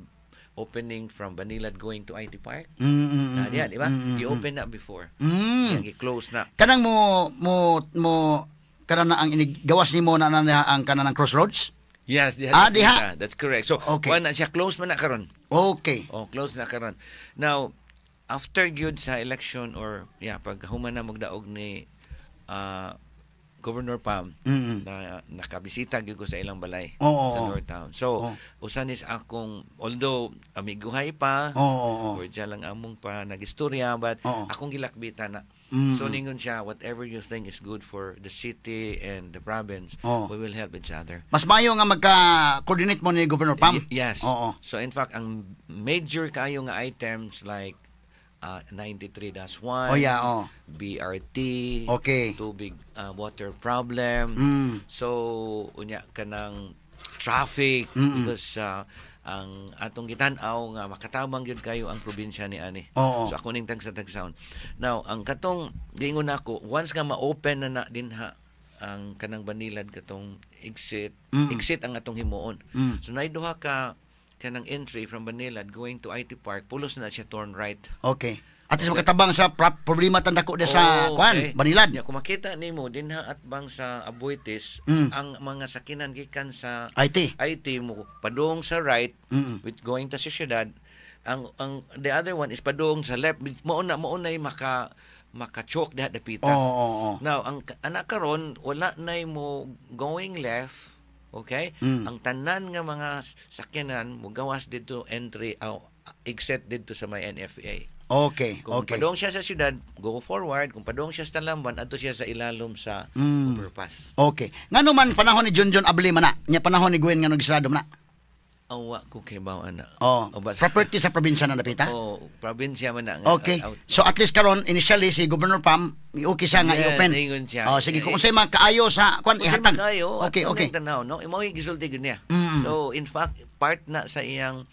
opening from Banilad going to IT Park. Na diha, di ba? I-open na before. Yang i-close na. Kanang mo mo mo kanang na ang inigawas nimo na na ang kanang ng crossroads? Yes, diha. Ah, diha. That's correct. So, kuan na siya, close man na karon. Oh, close na karon. Now, after gyud sa election or yeah, pag human na magdaog ni Governor Pam, na nakabisita gyud ko sa ilang balay sa North Town. So, usa ni sa akong, although amiguhay pa, Oo, oo, oo. cordial lang among pa nagistorya, but akong gilakbitan na. So ningon siya, "Whatever you think is good for the city and the province, we will help each other." Mas mayo nga magka-coordinate mo ni Governor Pam. Yes. Oo. So in fact, ang major kayo nga items like 93-1, BRT, tubig, water problem. So unya kanang traffic because ang atong gitan-aw nga makatabang gyud kayo ang probinsya ni ani. So ako ning tagsa-tagsaon. Now, ang katong giingon nako, once nga ma-open na na dinha ang kanang Banilad katong exit, exit ang atong himuon. So naay duha ka kanang entry from Banilad going to IT Park, pulos na siya turn right. Okay. At least makatabang sa problema tanda ko sa Oh, kuan, okay. Banilad. Ya, kung makita nimo dinha at bang sa Aboitiz, ang mga sakinan gikan sa IT. IT mo padung sa right with going to sa syudad, ang the other one is padung sa left, mao na maka maka-choke diha dapita. Oo, oo, oo. Now, ang anak karon wala nay mo going left, okay? Ang tanan nga mga sakyanan mo gawas didto entry aw exit didto sa may NFA. Kung padung siya sa syudad, go forward. Kung padung siya sa Talamban, adto siya sa ilalom sa overpass. Okay. Ngano man panahon ni Junjun Abli man na, nya panahon ni Gwen nga nagsarado man na? Awa ko kay baw ana. Oh, O, property sa probinsya na dapita? Oh, probinsya man na nga. Okay. So at least karon initially si Governor Pam okay siya nga Yes, i-open. ingon siya. Oh, sige, kung unsay mga kaayo sa kuan Kung ihatag. kayo, Tanaw, no? Mao gisulti gyud niya. So, in fact, part na sa iyang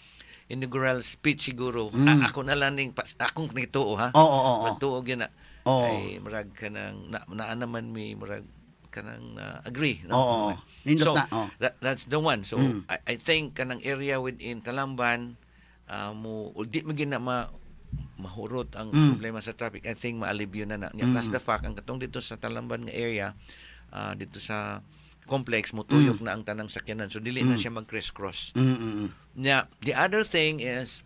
inaugural speech siguro. Ako na lang ning akong nituo ha. Oo. Magtuo gyud na. Oo. Ay murag kanang na, naa naman mi murag kanang na agree, no? Oo. Nindot So, na, oo. That's the one. So, I think kanang area within Talamban mo di man gyud na mahurot ang problema sa traffic. I think maalibyo na na. Nya, plus the fact ang katong dito sa Talamban nga area, dito sa complex mutuyok na ang tanang sakyanan. So dili na siya mag crisscross. Nya, the other thing is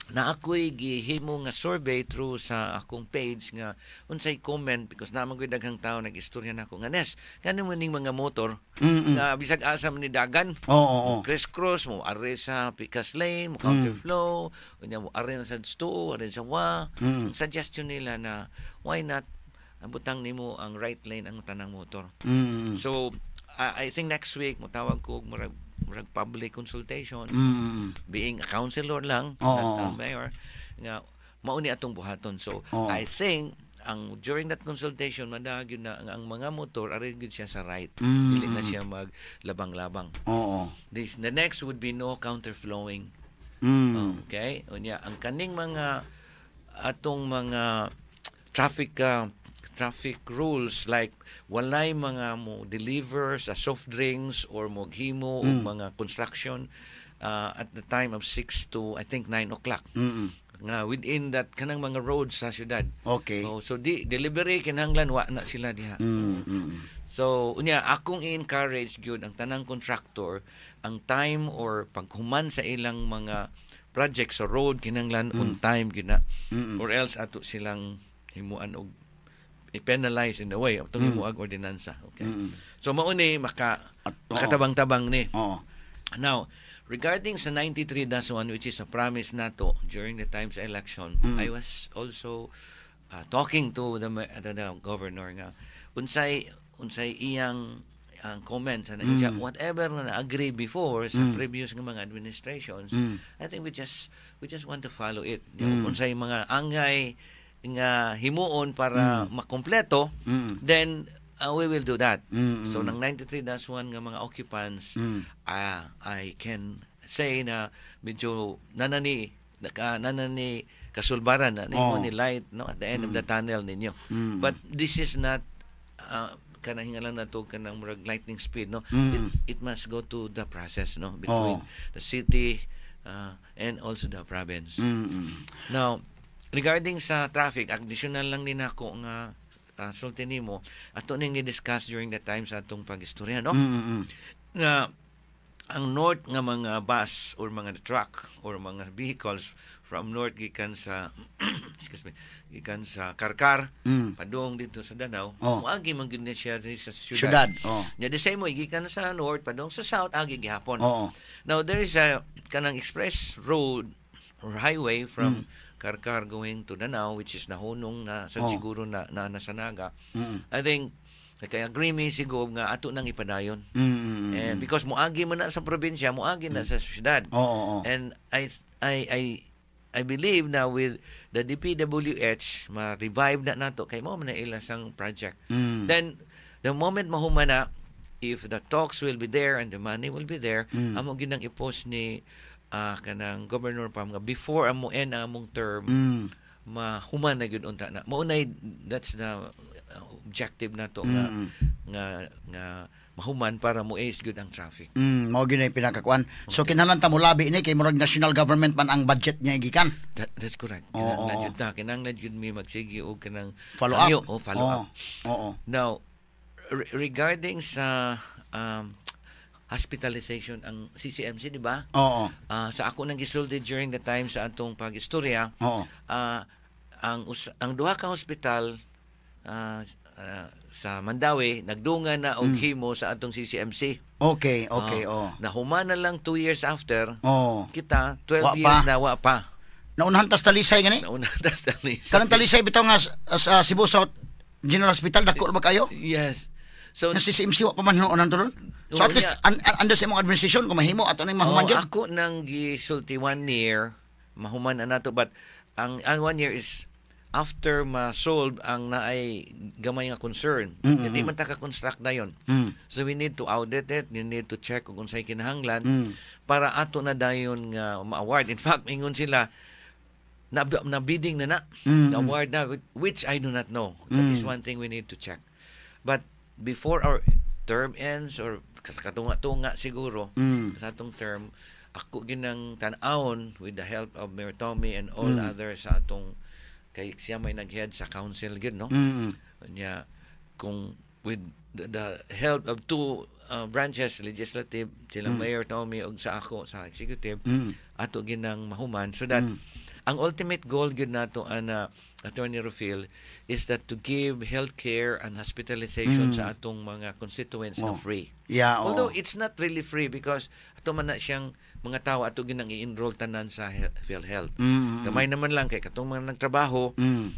na ako'y gihimo nga survey through sa akong page nga unsay comment because naa man ko'y daghang tao nag-istorya nako nga, "Nes, kano man ning mga motor nga bisag asa man ni dagan, Oo, oo, oo. criss-cross mo ari sa Picas Lane, mo counterflow, unya mo ari na sa Sto, ari sa wa." Ang suggestion nila na why not butang nimo ang right lane ang tanang motor. So I think next week motawag ko og murag public consultation, being a councilor lang, not a mayor, nga mao ni atong buhaton. So I think ang during that consultation madaag yun na ang mga motor ari gyud siya sa right, dili na siya maglabang-labang. This the next would be no counterflowing. Okay, unya ang kaning mga atong mga traffic rules like walay mga mo deliver sa soft drinks or mo himo og mga construction at the time of 6 to, I think, 9 o'clock nga within that kanang mga roads sa syudad. Oh, so di delivery kinahanglan wa na sila diha. So unya akong i-encourage gyud ang tanang contractor, ang time or paghuman sa ilang mga project sa road kinahanglan on time gyud na or else ato silang himuan og i-penalize in a way atong himuag ordinansa. Okay. So mao ni maka makatabang-tabang ni. Now, regarding sa 93-1, which is a promise nato during the times election, I was also talking to the governor nga unsay unsay iyang Ang comments ana siya, whatever nga na-agree before sa previous nga mga administrations, I think we just want to follow it. Yung unsay mga angay nga himuon para makompleto, then we will do that. So nang 93-1 nga mga occupants, I can say na medyo nanani naka nanani kasulbaran na nimo ni light, no, at the end of the tunnel ninyo. But this is not kanang hingalan na to, kanang murag lightning speed, no. It must go to the process, no, between the city and also the province. Now, regarding sa traffic, additional lang ni nako nga sulti nimo, ato ning ni-discuss during the time sa atong pag-istorya, no? Nga ang north nga mga bus or mga truck or mga vehicles from north gikan sa, excuse me, gikan sa Carcar padung dito sa Danao, moagi man gyud ni siya sa syudad. Syudad. Oh. Nya the same way, gikan sa north padung sa south, agi gihapon. Now there is a kanang express road or highway from Carcar going to Danao, which is nahunong na sa siguro na na nasa Naga. I think kay agree mi siguro nga ato nang ipadayon. And because moagi man na sa probinsya, moagi na sa syudad. Oo, oo. And I believe na with the DPWH ma-revive na nato kay mao man na ila sang project. Then the moment mahuman na, if the talks will be there and the money will be there, amo ginang i-post ni kanang Governor Pam nga before amo end ang among term, mahuman na gyud unta na. Mao na, that's the objective nato nga nga mahuman para mo ace gyud ang traffic. Mao gyud na yung pinakakuan. So kinahanglan ta mo labi ini kay murag national government man ang budget niya gikan. That's correct. Kinahanglan jud ta, kinahanglan jud mi magsige og kanang Follow up. Hangyo, oh, follow up. Now, regarding sa hospitalization, ang CCMC, di ba? Oo. Sa ako nang gisulti during the time sa atong pag-istorya, ang duha ka hospital sa Mandaue nagdungan na og himo sa atong CCMC. Okay, oh. Nahuman na lang 2 years after. Kita 12 Wa years pa. Na wa pa. Naunahan tas Talisay gani? Nauna tas Talisay. Kanang Talisay bitaw nga sa Cebu South General Hospital, dako ba kayo? Yes. So Nga CCMC wa pa man hinuonan to ron. So Oo, at least under sa imong administration kung mahimo ato ning mahuman Oh, gyud. ako nang gisulti one year mahuman na nato, but ang one year is after ma-solve ang naay gamay nga concern. Hindi man ta ka-construct na yon. So we need to audit it, we need to check kung unsay kinahanglan para ato na dayon nga ma-award. In fact, ingon sila na bidding na na, na award na, which I do not know. That is one thing we need to check. But before our term ends or katunga-tunga siguro sa atong term, ako ginang tan-awon with the help of Mayor Tommy and all others sa atong, kay siya may nag-head sa council gyud, no? Nya kung with the help of two branches, legislative sila Mayor Tommy ug sa ako sa executive, ato ginang mahuman so that ang ultimate goal gyud nato ana, Attorney Rufil, is that to give healthcare and hospitalization sa atong mga constituents na free. Yeah, oo. Although it's not really free because ato man na siyang mga tao ato ginang i-enroll tanan sa PhilHealth. Gamay naman lang kay katong mga nagtrabaho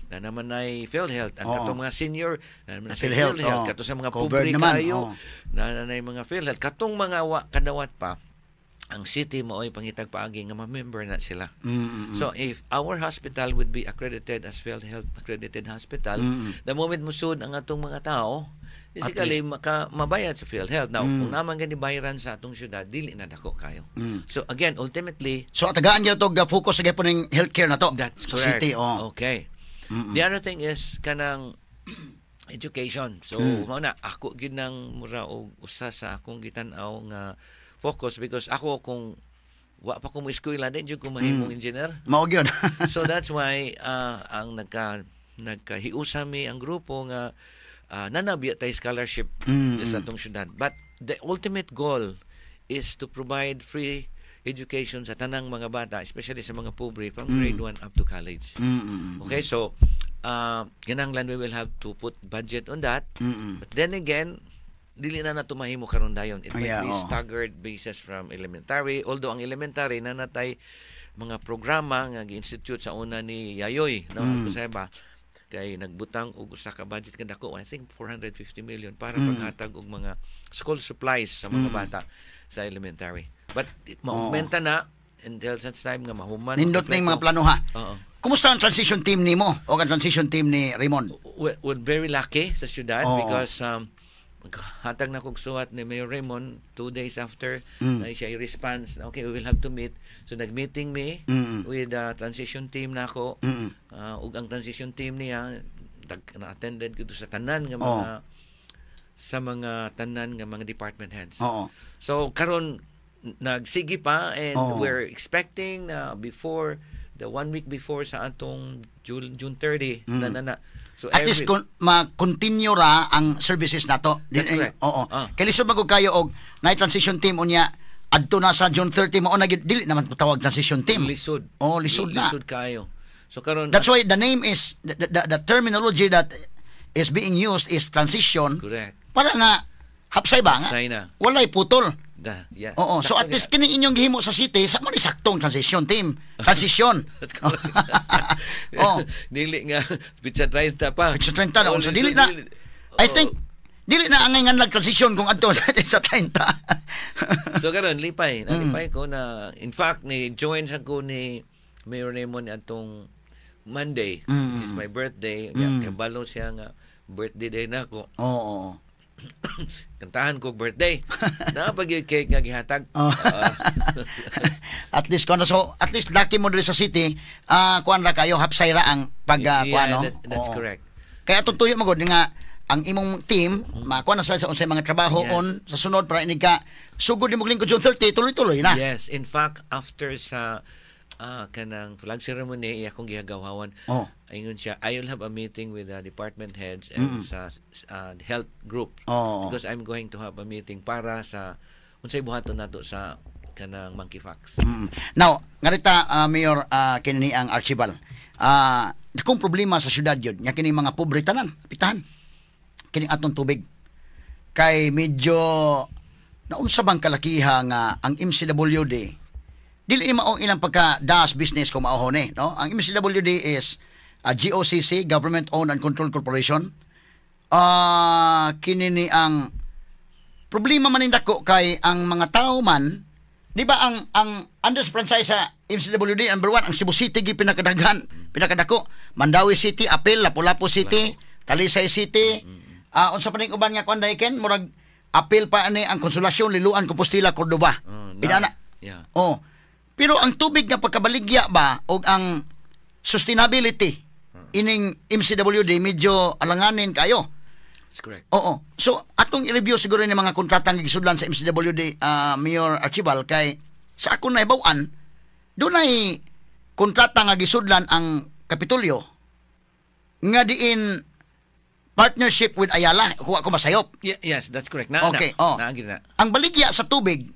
na naman ay PhilHealth. Ang katong mga senior na naman sa PhilHealth, PhilHealth. oo. Kato sa mga Covered pobre naman, kayo oo. na na mga PhilHealth. Katong mga wa kadawat pa, ang city mao'y pangitag paagi nga ma-member na sila. So if our hospital would be accredited as PhilHealth accredited hospital, the moment musud ang atong mga tao, basically maka mabayad sa PhilHealth. Now, kung naman gani bayaran sa atong syudad, dili na dako kayo. So again, ultimately So tagaan gyud to ga focus sa gyapon ning healthcare na to. That's sa correct. city, oh. Okay. The other thing is kanang education. So mao na ako gid nang mura og usa sa akong gitan-aw nga focus because ako, kung wa pa ko mo eskwela, di jud ko mahimong engineer. Mao gyud. So that's why ang nagkahiusa mi ang grupo nga nanabiya tay scholarship sa atong syudad. But the ultimate goal is to provide free education sa tanang mga bata, especially sa mga pobre, from grade 1 up to college. Okay, so kinahanglan we will have to put budget on that. But then again, dili na nato mahimo karon dayon. It might be staggered basis from elementary. Although ang elementary na natay mga programa nga gi-institute sa una ni Yayoy, no? Mm. ba? Kay nagbutang og usa ka budget nga dako, I think 450 million, para paghatag og mga school supplies sa mga bata sa elementary. But ma-augmenta na until such time nga mahuman. Nindot ning mga plano ha. Oo. Kumusta ang transition team nimo o ang transition team ni Raymond? We're very lucky sa syudad because hatag na kog suwat ni Mayor Raymond 2 days after na siya i-response na, "Okay, we will have to meet." So nag-meeting me with the transition team nako ug ang transition team niya na-attended ko sa tanan nga mga sa mga tanan nga mga department heads. So karon nagsige pa and we're expecting na before the one week before sa atong June 30 na. So At least kun ma-continue ra ang services nato. That's correct. Oo. Kay lisod man gud kayo og na transition team, unya adto na sa June 30 mao na gid dili naman tawag transition team. Lisod. Oh, lisod na. Lisod kayo. So karon That's why the name is the terminology that is being used is transition. Correct. Para nga hapsay ba nga? Hapsay na. Walay putol. Da, yeah. Oo. So Sakto at least gina. Kini inyong gihimo sa city, sa mo ni saktong transition team. Transition. That's correct. Oh. Dili nga pitsa 30 pa. Pitsa 30 na. Oh, So lisod, dili na. Dili. I Oo. think dili na angay nga nag-transition kung adto sa 30. So karon lipay, nalipay ko na in fact ni join sa ko ni Mayor Raymond atong Monday. This is my birthday. Kabalo siya nga birthday day na ako. Oo. Kantahan ko og birthday. Naa pa gyud cake nga gihatag. Oh. Ah. At least kuno, so at least lucky mo diri sa city, kuan ra kayo, hapsay ra ang pag Yeah, kuan, no. that's correct. Kaya atong tuyo magod nga ang imong team makuha na sila sa unsay mga trabaho on sa sunod para inig ka sugod nimo lingkod June 30, tuloy-tuloy na. Yes, in fact after sa kanang flag ceremony, iya akong gihagawawan. Ingon siya, "I will have a meeting with the department heads and sa health group because I'm going to have a meeting para sa unsay buhaton nato sa kanang monkeypox." Now, ngarita Mayor kini ang Archibald. Dakong problema sa syudad yun, nga kini mga pobre tanan, pitahan. Kini atong tubig. Kay medyo naunsa bang kalakiha nga ang MCWD dili ni mao ilang pagka das business kung mao ni, no? Ang MCWD is a GOCC, Government Owned and Controlled Corporation. Kini ni ang problema man ning dako kay ang mga tao man, di ba, ang under sa franchise sa MCWD, number one ang Cebu City gi pinakadaghan, pinakadako, Mandaue City, Apil, Lapu-Lapu City, Talisay City, unsa pa ning uban nga kuan ken murag apil pa ani ang Consolacion, Liloan, Compostela, Cordova. Oh, Inana. Oh. Pero ang tubig nga pagkabaligya ba og ang sustainability ining MCWD medyo alanganin kayo. That's correct. Oo. So atong i-review siguro ni mga kontratang gisudlan sa MCWD, Mayor Archibald, kay sa akong naibaw-an dunay kontrata nga gisudlan ang Kapitolyo nga diin partnership with Ayala kuha ko masayop. Yeah, yes, that's correct. Na, Okay, na, oh. na, na. Ang baligya sa tubig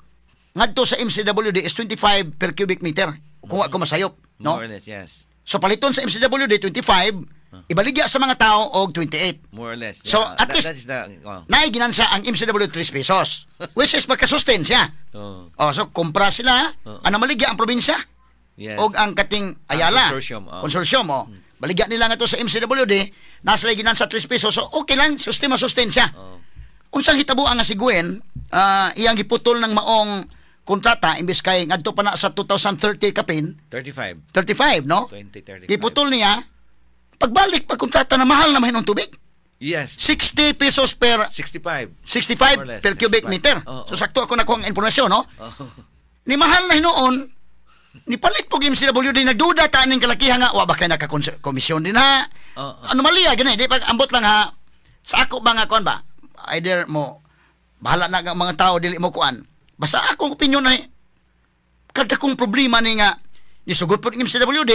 ngadto sa MCWD is 25 per cubic meter kuha ko masayop, no? More or less, yes. So paliton sa MCWD 25, ibaligya sa mga tao og 28. More or less. So, at least- that's the oh. Naay ginansya ang MCW 3 pesos. Which is magkasustain siya. Oh. Oh, so kumpra sila, ano maligya ang probinsya og ang kating Ayala. Consortium, oh. Consortium, oh. Baligya nila nga to sa MCWD, nasa lay ginansya 3 pesos. So okay lang, sustain masustain siya. Unsang hitabo ang nga si Gwen, iyang giputol ng maong kontrata imbes kay ngadto pa na sa 2030 kapin, 35. 35, no? 2035. Giputol niya, pagbalik pag kontrata na mahal na mahinong tubig. 60 pesos per 65. 65 More or less, per cubic 65. meter. Oo. So sakto ako nakuha ang impormasyon, no? Oh. Ni mahal na hinuon, ni palit po MCWD, nagduda ta aning kalakihan nga wa ba kay nakakomisyon din ha. Oo. Anomalya gani, di pag ambot lang ha. Sa ako ba nga kuan ba? Either mo bahala na ang mga tao dili mo kuan. Basta akong opinion na kada kong problema ni nga nisugot po ng MCWD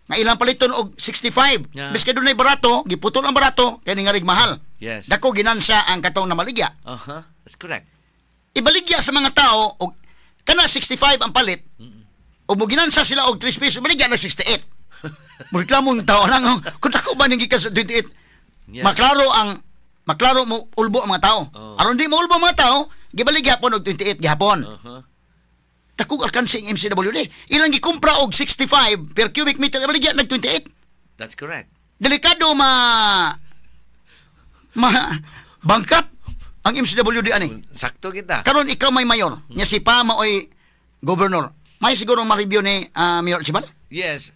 nga ilang paliton og 65. Biska dunay barato, giputol ang barato kay ni nga rig mahal. Dako ginansya ang katong namaligya. That's correct. Ibaligya sa mga tao og kana 65 ang palit. O mo ginansa sila og 3 pesos, baligya na 68. Mo ang tao lang kung dako ba ning gikan sa 28. Maklaro mo ulbo ang mga tao. Aron di mo ulbo ang mga tao, gibaligya pon og 28 gihapon. Dako alkansi ang MCWD. Ilang gikumpra og 65 per cubic meter, ibaligya nag 28. That's correct. Delikado ma ma bankrupt ang MCWD ani. Sakto kita. Karon ikaw may mayor, nya si Pa maoy governor. May siguro ma-review ni Mayor Archibald? Yes,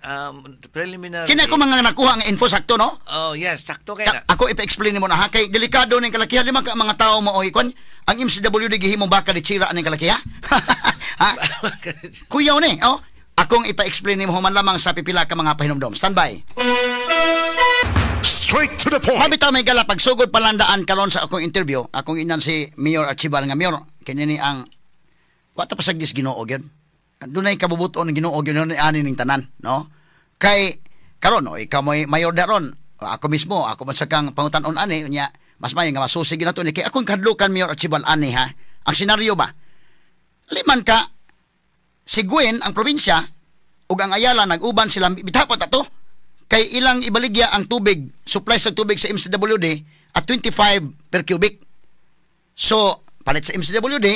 preliminary. Kini ako mga nakuha nga info sakto, no? Oh, yes, sakto kay na. Ako ipa-explain nimo na ha kay delikado ning kalakihan lima ka mga tao mo oy kwan ang MCWD gihimong baka di tsira aning kalakiha. Ha? Kuyaw ni, oh. Akong ipa-explain nimo human lamang sa pipila ka mga pahinumdom. Standby. Straight to the point. Mabitaw may gala pagsugod palandaan karon sa akong interview, akong inan si Mayor Archibald nga Mayor, kini ni ang wa ta pasagdis Ginoo gyud. Dunay kabubuton ng Ginoo gyud ni ani ning tanan, no? Kay karon no, ikaw mo'y mayor daron, ako mismo, ako man sa kang pangutan-on ani unya, mas maayo nga masusi gyud nato ni kay akong kahadlukan, Mayor Archibald, ani ha. Ang senaryo ba? Liman ka si Gwen ang probinsya ug ang Ayala nag-uban sila bitapot ato kay ilang ibaligya ang tubig, supply sa tubig sa MCWD at 25 per cubic. So, palit sa MCWD,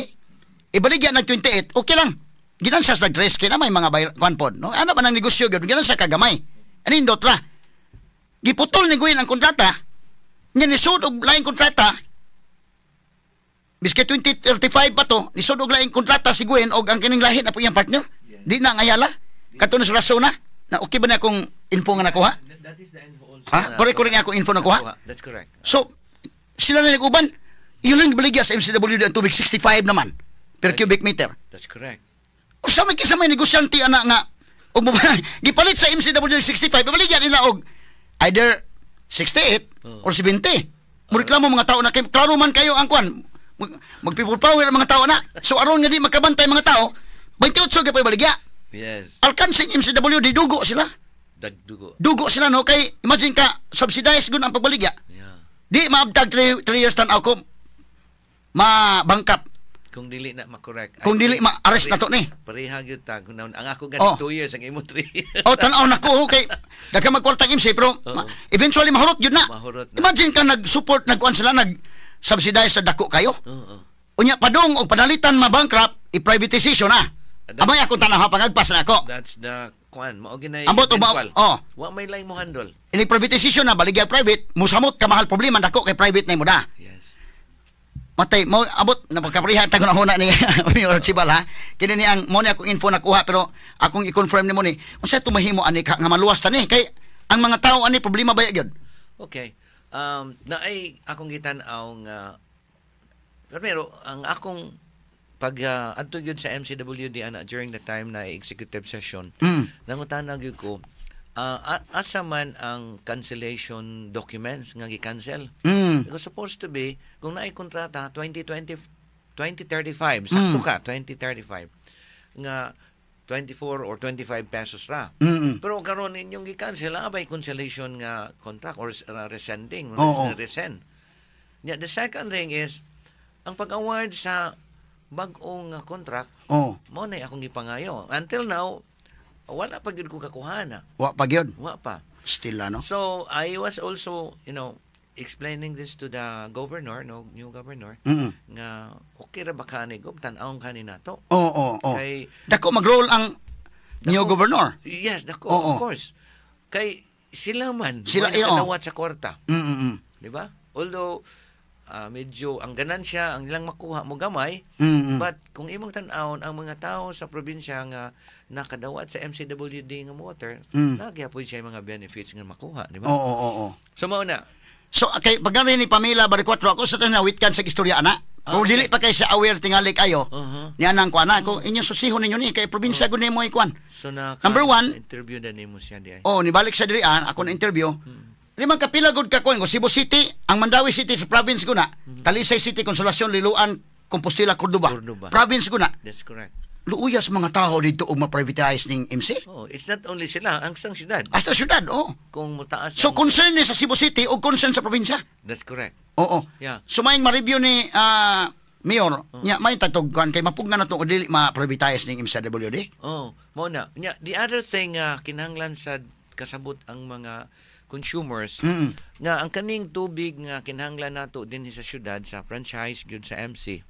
ibaligya nag 28, okay lang. Ginan sa nag-dress kay na may mga bayar, kwan pod, no? Ano ba nang negosyo gyud? Ginan sa kagamay. Anindot ra. Giputol ni Gwen ang kontrata. Nya nisud og laing kontrata. Biski 2035 pa to, nisud og laing kontrata si Gwen og ang kining lahi na po iyang partner. Di na ang Ayala. Kato na sa rason na. Na okay ba na akong info nga nakuha? That is the info also. Ha? Na Correct, correct nga akong info nakuha? That's correct. So, sila na nag-uban. Iyon lang baligya sa MCWD ang tubig, 65 naman per cubic meter. That's correct. Usa may kinsa may negosyante ana nga og gipalit sa MCWD 65, ibaligya nila og either 68 or 70. Mureklamo mga tao na kay klaro man kayo ang kwan. Mag people power ang mga tao na. So aron nga di makabantay mga tao, 28 gyud pa ibaligya. Alkansing MCWD, dugo sila. Dagdugo. Dugo sila, no, kay imagine ka subsidize gud ang pagbaligya. Di maabtag 3 years tan ako ma-bankrupt. Kung dili na ma-correct. Kung dili ma-arrest na to ni. Pareha gyud ta. Kung ang ako gani 2 years, ang imo 3 years. Oh, tan-aw na ko kay daghan magkwartang MC pero eventually mahurot yun na. Mahurot na. Imagine ka nag-support, nagkuan sila, nag-subsidize sa dako kayo. Unya padung og panalitan ma-bankrupt, i-privatization na. Amay akong tanaw ha, pangagpas na ako. That's the kwan. Mao ginay Ambot og eventual. Oh. Wa may laing mo handle. Ini privatization na baligya private, musamot kamahal problema dako kay private na imo da. Matay mo abot na pagkapareha tag huna ni Mayor Archibald ha. Kini ni ang mo ni akong info nakuha pero akong i-confirm nimo ni unsa tumahimo ani ka nga maluwas ta ni kay ang mga tao ani problema ba gyud? Okay. Naay akong gitan-aw nga pero ang akong pag adto gyud sa MCWD ana during the time na executive session, nangutana gyud ko asa man ang cancellation documents nga gi-cancel. Because supposed to be kung naay kontrata 2020 2035, sakto ka 2035 nga 24 or 25 pesos ra. Pero karon inyong gi-cancel, abay cancellation nga contract or rescinding, rescind. Yeah, the second thing is ang pag-award sa bag-ong contract, mao na akong gipangayo. Until now, wala pa gyud ko kakuhana. Wa pa gyud. Wa pa. Still ano. So I was also, explaining this to the governor, no, new governor, nga okay ra ba kani gob tan-awon kani nato. Oo, oo, oo. Kay Dako mag-roll ang new governor. Yes, dako, of course. Kay sila man, Sila, sila nakadawat sa kwarta, di ba? Although medyo ang ganansya ang ilang makuha mo gamay, but kung imong tan-awon ang mga tao sa probinsya nga nakadawat sa MCWD nga water, nagyapoy siya mga benefits nga makuha, di ba? Oo. So mao na. So kay pagkari ni Pamela Baricuatro ako sa tanan witkan sa istorya ana. Kung dili pa kay siya aware tingali kayo. Niya nang kuan na kung inyong susihon ninyo ni kay probinsya gud nimo ikuan. So na Number one, interview na nimo siya di ay. Oh, nibalik sa diri ah, ako na interview. Limang kapila gud ka kuan ko Cebu City, ang Mandaue City sa province ko na. Talisay City, Consolacion, Liloan, Compostela, Cordoba. Cordoba. Province ko na. That's correct. Luuyas mga tao dito og ma-privatize ning MC. Oh, it's not only sila, ang sang syudad. Hasta syudad, oh. Kung mutaas So concern ni sa Cebu City o concern sa probinsya. That's correct. Oo. Yeah. So maayong ma-review ni Mayor, nya may tatog kan kay mapugnan na to o dili ma-privatize ning MCWD. Oh, mao na. Nya, the other thing kinahanglan sa kasabot ang mga consumers nga ang kaning tubig nga kinahanglan nato dinhi sa syudad sa franchise gyud sa MC.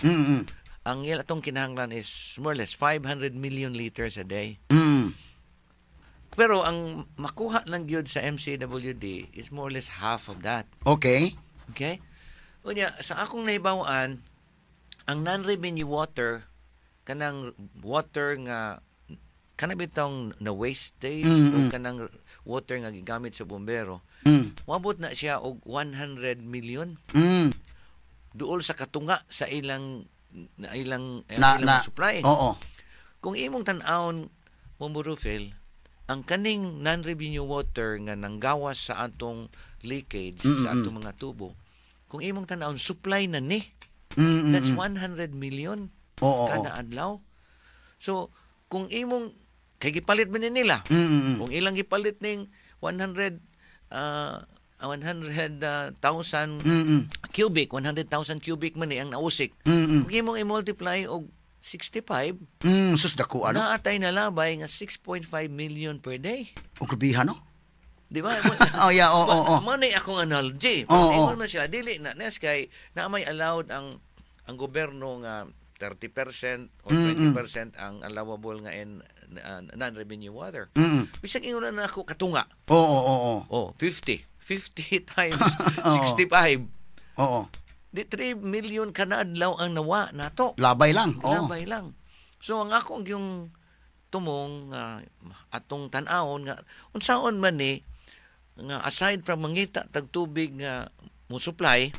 Ang ila atong kinahanglan is more or less 500 million liters a day. Pero ang makuha lang gyud sa MCWD is more or less half of that. Okay? Unya, sa akong nahibaw-an, ang non-revenue water, kanang water nga kana bitong na wastage o kanang water nga gigamit sa bombero, moabot na siya og 100 million duol sa katunga sa ilang na ilang Na, ilang na, supply. Kung imong tan-awon, Bombo Rufil, ang kaning non-revenue water nga nanggawas sa atong leakage sa atong mga tubo, kung imong tan-awon, supply na ni. That's 100 million Oo, oo. kada adlaw. So, kung imong kay gipalit man ni nila. Kung ilang gipalit ning 100 100,000 cubic, 100,000 cubic man ni ang nausik. Kung imong i-multiply og 65, Sus, dako ano? Naatay na labay nga 6.5 million per day. O grabihan, no? Di ba? Oh, yeah, oo. Mao na akong analogy. Oo, Pero oo. ingon man sila, dili na nes kay na may allowed ang gobyerno nga 30% or 20% ang allowable nga in non-revenue water. Bisag ingon na ako katunga. Oo, oo, oo. Oh, 50. 50 times 65. Di 3 million kada adlaw ang nawa nato. Labay lang. Oo. Labay lang. So ang akong yung tumong atong tan-awon nga unsaon man ni nga aside from mangita tag tubig nga mo supply,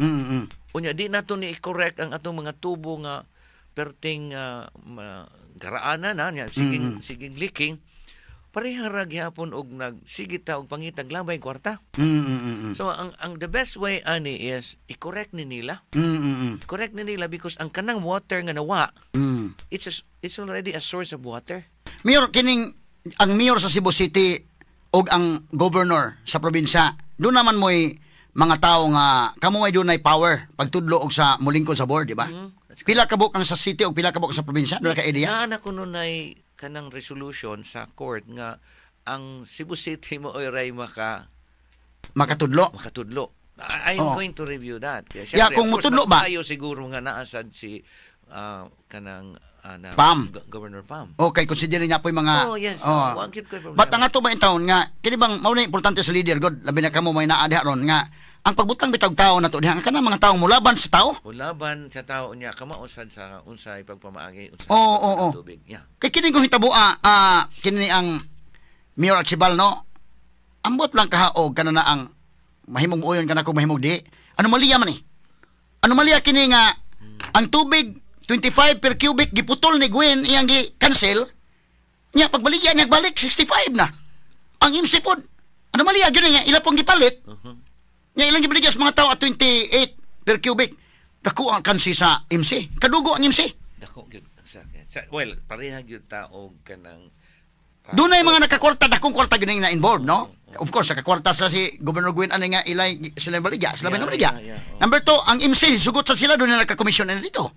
unya di nato ni i-correct ang atong mga tubo nga perting garaana na nya siging siging leaking, pareha ra gihapon og nagsige ta og pangitag labay kwarta. So ang the best way ani is i-correct ni nila. Correct ni nila because ang kanang water nga nawa, it's already a source of water. Mayor, kining ang mayor sa Cebu City og ang governor sa probinsya, doon naman mo'y mga tao nga kamo ay dunay power pagtudlo og sa mulingkod sa board, di ba? Mm, that's Pila ka buok ang sa city og pila ka buok sa probinsya? Doon ka idea? Naa na kuno nay kanang resolution sa court nga ang Cebu City mo oy maka Makatudlo. Makatudlo. I'm going to review that. Kaya Yeah, syempre, kung of course, mutudlo ba? Tayo siguro nga naasad si kanang na, Pam. Governor Pam. Okay, consider niya po yung mga Oh, yes. Oh, wa gyud ko'y problema. But ang ato ba in taon nga kini bang mao na importante sa leader god, labi na kamo may naa diha ron nga ang pagbutang bitag tao nato diha nga kanang mga taong mulaban sa tao. Ulaban sa tao niya kamausad sa unsay pagpamaagi, unsay Oo, oo, oo. tubig. Yeah. Kay kini kung hitabo kini ang Mayor Archibald, no. Ambot lang kahaog kana na ang mahimong uyon kana kung mahimong di. Anomalya man eh. Anomalya kini nga ang tubig 25 per cubic giputol ni Gwen, iyang gi cancel. Nya pagbaligya niya balik 65 na. Ang MC pod. Anomalya gyud nga ila pong gipalit. Nya ilang gibaligya sa mga tao at 28 per cubic. Dako ang kansi sa MC. Kadugo ang MC. Dako gyud sa, well, pareha gyud ta og kanang Doon mga nakakwarta, dakong kwarta gyud na involved, no? Of course, nakakwarta sa si Governor Gwen ani nga ilay sila baligya, sila Yeah, baligya. yeah, oh. Number two, ang MC sugot sa sila doon na nakakomisyon na dito.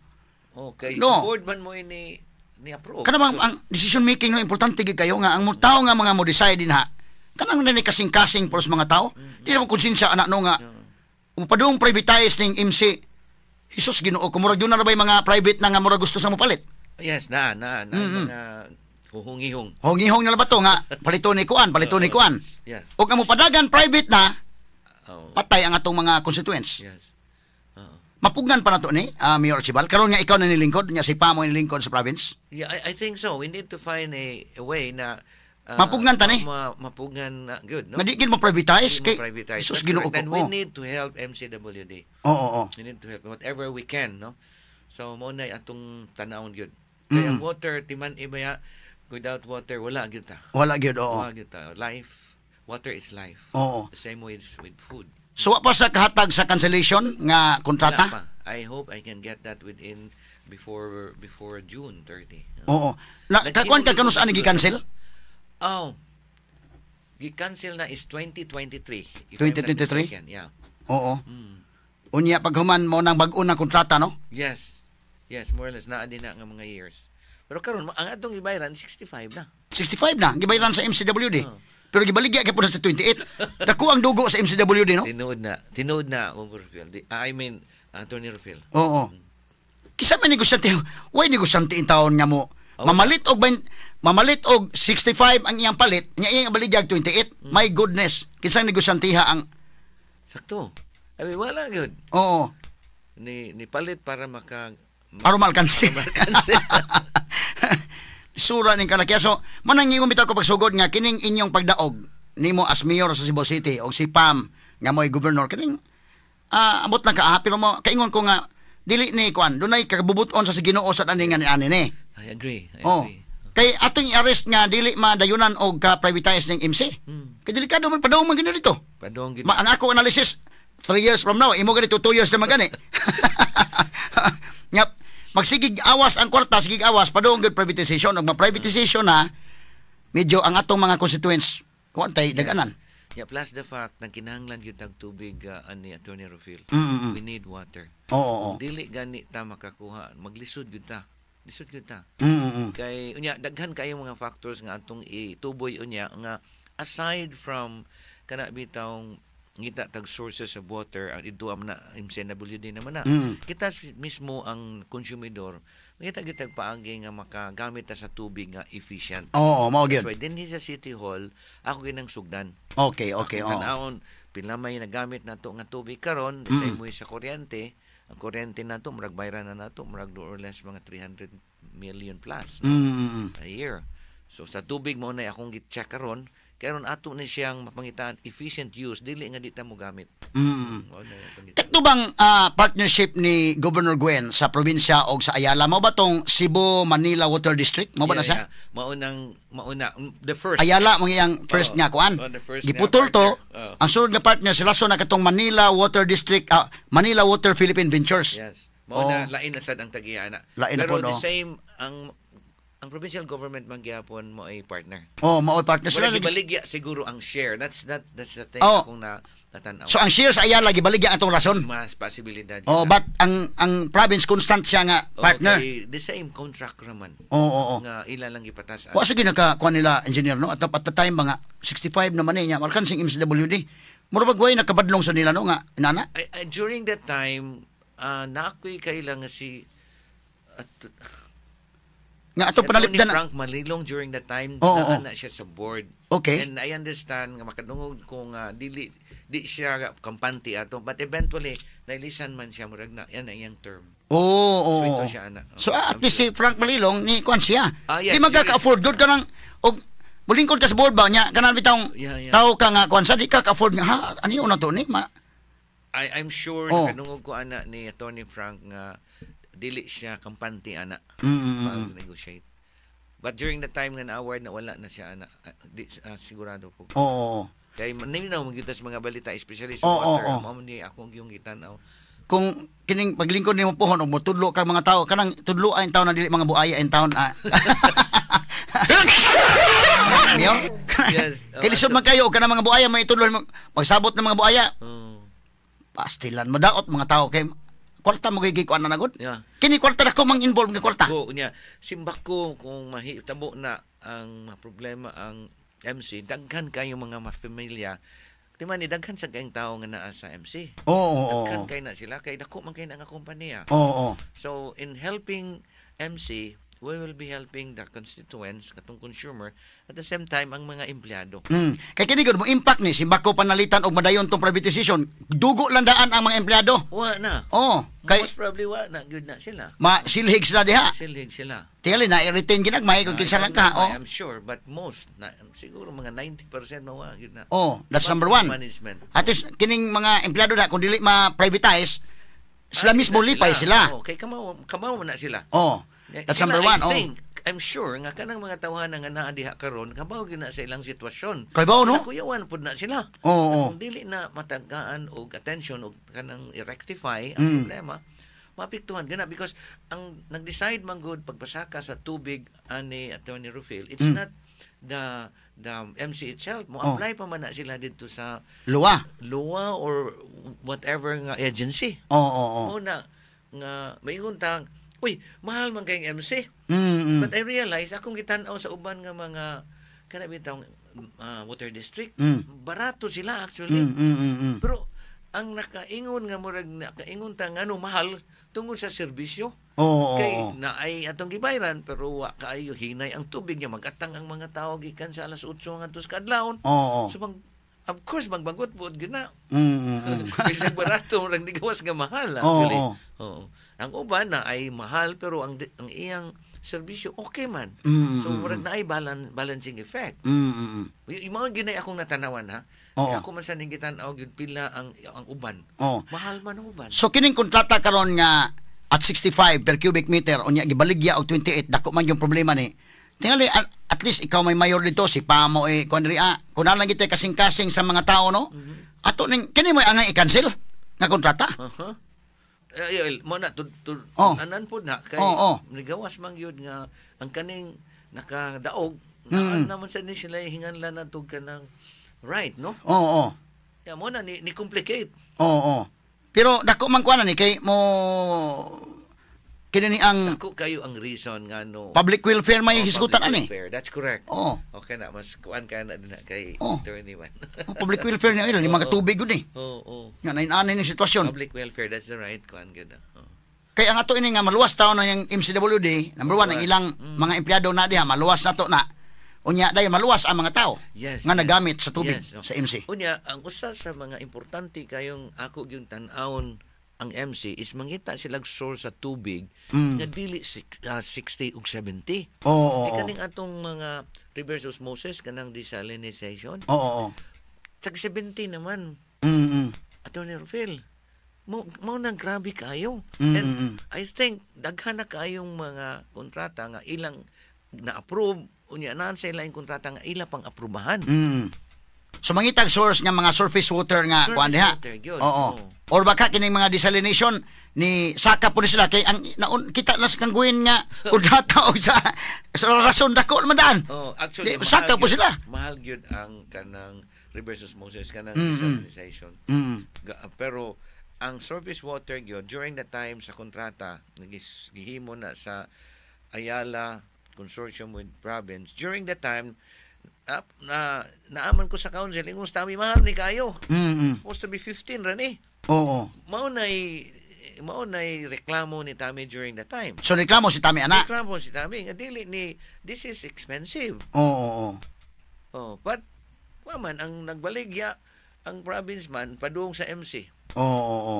Okay, No. board man mo ini ni approve. Kana bang ang decision making, no, importante gyud kayo nga ang mo tao nga mga mo decide din ha. Kanang na kasing-kasing para sa mga tao. Di mo konsensya anak no nga padung privatize ning MC. Jesus Ginoo, kung murag doon na ba yung mga private na nga murag gusto sa mo palit. Yes, na na na mga huhungihong. Hongihong na ba to nga palito ni kuan, palito ni kuan. Og ang mopadagan private na, patay ang atong mga constituents. Yes. Oo. Mapugnan pa nato ni Mayor Archibald karon nga ikaw na nilingkod nya si Pamo nilingkod sa province. Yeah, I think so. We need to find a way na Mapugnan ta ni. Mapugnan na good, no? Nga di gid mo privatize Di mo kay privatize. Jesus That's Ginoo correct. ko. And we need to help MCWD. Oo, oo. We need to help whatever we can, no? So mo na atong tanawon gyud. Kaya water timan ibaya, without water wala gyud ta. Wala gyud, oo. Wala gyud ta. Life, water is life. Oo. The same way with food. So wa pa sa kahatag sa cancellation nga Wala kontrata? pa. I hope I can get that within before before June 30. Oo. Na kakuan ka kanus ani gi-cancel? Oh. Gi-cancel na is 2023, if I'm not 2023? mistaken. Yeah. Oo. Unya paghuman mo nang bag-o na kontrata, no? Yes. Yes, more or less naa din na nga mga years. Pero karon ang atong gibayaran 65 na. 65 na gibayaran sa MCWD. Oh. Pero gibaligya gyapon sa 28. Dako ang dugo sa MCWD, no? Tinuod na. Tinuod na, Bombo Rufil. I mean, Attorney Rufil. Oo. Kisa man negosyante, way negosyante in taon nga mo Oh. Mamalit og 65 ang iyang palit, nya iyang baligyag 28. My goodness, kinsang negosyantiha ang Sakto. I mean, wala gyud. Oo. Ni ni palit para maka Aron maalkansi. Maalkansi. Sura ning kalaki. So, manang ingon bitaw ko pagsugod nga kining inyong pagdaog nimo as mayor sa Cebu City og si Pam nga mo'y gobernador kining ambot lang ka ah, pero mo kaingon ko nga dili ni kuan dunay kabubuton sa si Ginoo sa ani nga ni ani ni. I agree. I agree. Kay atong i-arrest nga dili madayunan og ka privatize ning MC. Kay delikado man padung man gini dito. Padong gid. Ang ako analysis 3 years from now, imo ganito 2 years naman gani. Nga magsigig awas ang kwarta, sigig awas padung gyud privatization, ug ma-privatization na medyo ang atong mga constituents kuan tay daganan. Yeah, plus the fact na kinahanglan gyud tag tubig ani Attorney Rufil. We need water. Oo, oo. Kung dili gani ta makakuha, maglisod gyud ta. Lisod gyud ta. Kay unya daghan kayo mga factors nga atong ituboy unya nga aside from kana bitawng ngita tag sources of water ang ito am na MCWD naman na kita mismo ang konsumidor, ngita gitag paagi nga makagamit ta sa tubig nga efficient. Oo, mao gyud. That's why dinhi sa City Hall ako ginang sugdan. Okay, Akong oo. tan-awon pila may nagamit nato nga tubig karon, the same way sa kuryente. Ang kuryente nato murag bayran na nato murag more or less mga 300 million plus, no? A year. So sa tubig mo na akong gi-check karon, karon ato ni siyang mapangitaan efficient use, dili nga di ta mo gamit. Mao na atong Kato bang partnership ni Governor Gwen sa probinsya og sa Ayala, mao ba tong Cebu Manila Water District? Mao ba na siya? Yeah. Maunang the first. Ayala mo iyang first Oo. nga kuan. Oh, the first nga Giputol to. partner. Oo. Ang sunod nga partner sila so na katong Manila Water District, Manila Water Philippine Ventures. Yes. Mao na lain na sad ang tagiya na. Lain na Pero pod, the oh. same ang provincial government man gyapon mo ay partner. Oh, mao partner sila. Wala gibaligya siguro ang share. That's the thing akong na natanaw. So ang share sa Ayala gibaligya atong rason. Mas posibilidad. Oh, but ang province constant siya nga partner. Okay, the same contract raman. Oo. Nga ila lang gipatas. Wa sige naka kuan nila, engineer, no, at the time mga 65 naman eh niya malkansing MCWD. Mura bag way nakabadlong sa nila, no, nga nana. Ay, during that time, na ako'y kaila nga si at, Nga ato si Atty. panalipdan na. Frank Malilong during that time Oo, naa oo. na siya sa board. And I understand nga makadungog ko nga dili di siya kampante ato, but eventually nailisan man siya, murag na yan ang iyang term. Oo. So ito siya ana. So at least si Frank Malilong ni kuan siya. Ah, yes, Di magkaka-afford good ka nang og mulingkod ka sa board ba niya kanang bitawng Yeah. tao ka nga kuan sa di ka ka-afford nga ha ano yun na to ni ma. I'm sure nakadungog ko ana ni Attorney Frank nga dili siya kampante ana pag negotiate. But during the time nga na-award na, wala na siya ana. Di, sigurado po. Oo. oo. Kay ninaw magyud sa mga balita, especially sa water, oo. mao ni akong yung gitan-aw. Kung kining paglingkod nimo pohon og motudlo ka mga tao kanang tudlo ang taon na dili mga buaya in town ah. Mayor? Yes. Kay lisod man kayo og kanang mga buaya may tudlo nimo pagsabot ng mga buaya. Pastilan madaot mga tao kay kwarta mo kay kuan na nagod. Kini kwarta na ko mang involved nga kwarta. Ko niya simbak ko kung mahitabo na ang mga problema ang MC, daghan kayo mga mafamilya. Di man ni daghan sa kayong tao nga naa sa MC. Oo, oo, oo. Daghan kay na sila kay dako man kay na nga kompanya. Oo, oo. So in helping MC, we will be helping the constituents, katong consumer, at the same time ang mga empleyado. Kay kini gud mo impact ni simbako panalitan og madayon tong privatization. Dugo lang daan ang mga empleyado. Wa na. Oo, kay Most probably wa na gyud na sila. Masilhig sila diha. Silhig sila. Tingali na i-retain ginagmay kung kinsa lang ka. Oh. I'm sure, but most na, siguro mga 90% mawa gyud na. Oh, that's But number one. Management. At least kining mga empleyado na kung dili ma-privatize, sila mismo lipay sila. Oh, kay kamaw kamaw man na sila. Oh, Eh, that's sila, number one. I think, I'm sure nga kanang mga tawhana nga naa diha karon kabaw gyud na sa ilang sitwasyon. Kay baw, no? Nakuyawan pud na sila. Oo, oo. Kung dili na matagaan og attention og kanang i-rectify ang problema, maapektuhan gana because ang nag-decide man gud pagpasaka sa tubig ani Attorney Rufil, it's not the MC itself. Mo apply pa man na sila dito sa Luwa. LWUA or whatever nga agency. Oo, oo, oo. Mo na nga maingon tang, "Uy, mahal man kayong MC." But I realize akong gitan-aw sa uban nga mga kana bitawng water district, barato sila actually. Pero Ang nakaingon nga murag nakaingon ta ngano mahal tungod sa serbisyo. Oo. Kay oo. naay atong gibayran pero wa kaayo, hinay ang tubig niya, magatang ang mga tao gikan sa alas 8 ngadto sa kadlawon. Oo. So of course magbagot buot gyud na. Bisag barato, murag nigawas nga mahal actually. Oo. Oo. Ang uban na ay mahal pero ang iyang serbisyo okay man. So murag naay balancing effect. Yung mga ginay akong natanawan ha. Ako man sa ning gitan-aw gyud pila ang uban. Mahal man ang uban. So kining kontrata karon nga at 65 per cubic meter unya gibaligya og 28, dako man yung problema ni. Tingali at least ikaw may mayor dito si Pamo eh kuan diri ah. Kun lang kita kasing-kasing sa mga tao, no. Ato ning kini mo angay i-cancel nga kontrata. Eh, mo na to anan pod na kay nigawas man gyud nga ang kaning nakadaog naman sa ni sila hinganlan na tug kanang right, no? Oo. Ya mo na ni complicate. Oo. Pero dako man kuan ni kay mo kini ni ang Dako kayo ang reason nga no public welfare may Oh, hisgutan public ani. welfare. That's correct. Oo. Okay na mas kuan ka na din na kay attorney man. Oh, public welfare niya ila mga tubig gud eh. Oo. Nga nainanay ning sitwasyon. Public welfare, that's the right kuan gyud na. Oo. Kaya ang ato ini nga maluwas taon na yung MCWD, number one, ang ilang mga empleyado na diha, maluwas na to na. Unya dayon maluwas ang mga tao nga nagamit sa tubig sa MC. Unya, ang usa sa mga importante kayong ako gyud tan-awon ang MC is mangita silang source sa tubig nga dili 60 ug 70. Oo, oo, Kay kaning atong mga reverse osmosis kanang desalination, Oo, oo. tag 70 naman. Attorney Rufil, mo nang grabe kayo. And I think daghan na kayong mga kontrata nga ilang na-approve, unya naan sa ilang kontrata nga ila pang aprubahan. So mangitag source nga mga surface water nga Surface kuan diha. water, gyud. Oo. Oo. Or baka kining mga desalination ni saka po ni sila kay ang naun, kita lang sa kangguin nga kontrata og sa rason dako naman daan. Oh, actually, Di, saka mahal po sila. Mahal gyud ang kanang reverse osmosis, kanang desalination. Pero ang surface water gyud during the time sa kontrata gihimo na sa Ayala Consortium with province during the time up, na naaman ko sa council ingon sa tami mahal ni kayo. Supposed to be 15 ra ni. Oo. Mao nay reklamo ni Tami during the time. So reklamo si Tami ana. Reklamo si Tami nga dili ni, this is expensive. Oo, oo. Oh, but wa man ang nagbaligya ang province man padung sa MC. Oo, oo.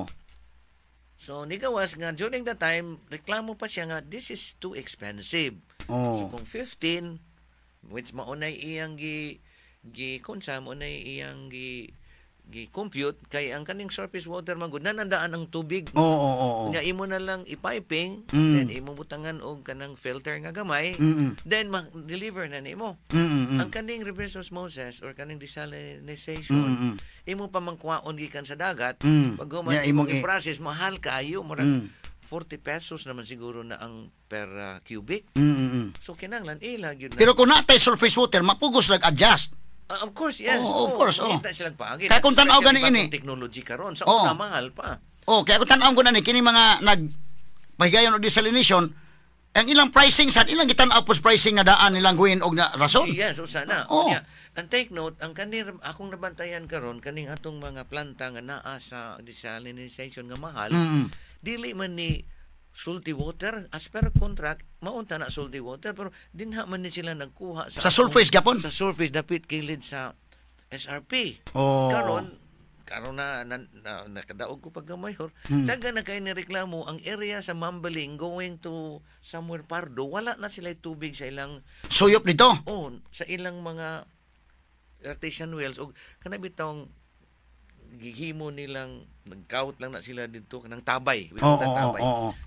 So nigawas nga during the time reklamo pa siya nga this is too expensive. So kung 15, which maunay iyang gi gi kunsa maunay iyang gi gi compute kay ang kaning surface water man gud nanandaan ang tubig. Oo, oo, oo. Nya imo na lang i-piping, then imo butangan og kanang filter nga gamay, then ma-deliver na nimo. Ang kaning reverse osmosis or kaning desalination, imo pa man kuwaon gikan sa dagat, pag human Nya, imong imong i-process, mahal kaayo, murag 40 pesos naman siguro na ang per cubic. So kinahanglan ila gyud na. Pero kung natay surface water, mapugos lag adjust. Ah, of course, yes. Oo, of course, oo. Kita silang paagi. Kaya kung tan-aw Especially gani ini. bagong technology karon sa una mahal pa. Oh, kaya kung tan-aw ko na ni kini mga nag pahigayon og desalination, ang ilang pricing sa ilang gitan-aw pos pricing nga daan nilang guin og na rason. Yes, usa na. Oo. Unya, ang take note, ang kanir akong nabantayan karon kaning atong mga planta nga naa sa desalination nga mahal, dili man ni salty water as per contract maunta na salty water pero dinha man ni sila nagkuha sa Sa surface gapon? Sa surface dapit kilid sa SRP. Karon karon na nakadaog ko pagka mayor, daga na kay ni reklamo ang area sa Mambaling going to somewhere Pardo, wala na sila tubig sa ilang Suyop dito. oh, sa ilang mga artesian wells og kana bitawng gihimo nilang nagkawat lang na sila dito kanang tabay, we call that tabay.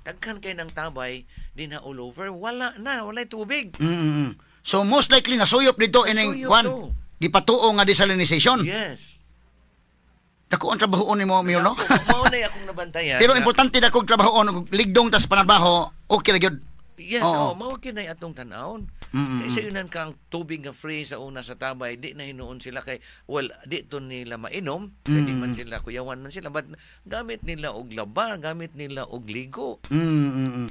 Daghan kay ng tabay dinha all over, wala na, walay tubig. So most likely nasuyop dito ining Nasuyop kwan. to. Gipatuo nga desalination. Yes. Dako ang trabahoon nimo, Mayor, no? Mao na akong nabantayan. Pero importante dako ang trabahoon ug ligdong tas panarbaho, okay ra gyud. Yes, oh, mao kinay atong tan-awon. Kay sa yunan kang tubig nga free sa una sa tabay, di na hinuon sila kay well, di to nila mainom, kay di man sila kuyawan man sila, but gamit nila og laba, gamit nila og ligo.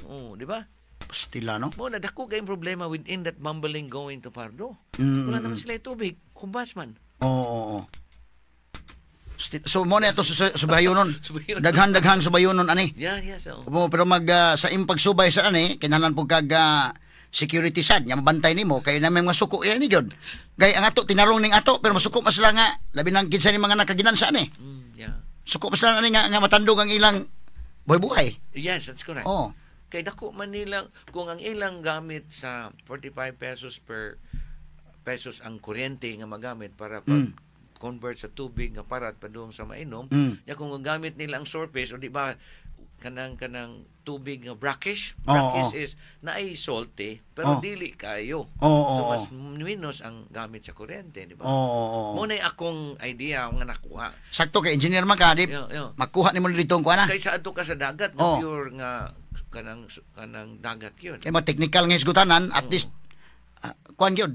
Oh, di ba? Pastila, no? Mo na dako kay problema within that Mambaling going to Pardo. Wala naman sila tubig, kumbas man. Oo, oo, oo. So mo na ito subayonon. Subayonon. Daghan-daghang subayonon ani. Yeah, so. Opo, pero mag sa imong pagsubay sa ani kinahanglan pud kag security sad nga mabantay nimo kay na may mga suko yan ni gyud. Kay ang ato tinarong ning ato pero masuko man sila nga labi nang kinsa ni mga nakaginansa ani. Suko man sila ani nga matandog ang ilang buhay-buhay. Yes, that's correct. Oh. Kay dako man nilang kung ang ilang gamit sa 45 pesos per pesos ang kuryente nga magamit para pag convert sa tubig nga parat padung sa mainom, nya kung gamit nila ang surface o di ba kanang tubig nga brackish, brackish is naay salty pero dili kayo. Oo, So oo. mas minus ang gamit sa kuryente, di ba? Oo. Mo na akong idea nga nakuha. Sakto kay engineer man ka di makuha nimo dito ang kuha na. Kaysa adto ka sa dagat nga pure nga kanang dagat yun. Kay mo technical nga hisgutanan at least kuan gyud.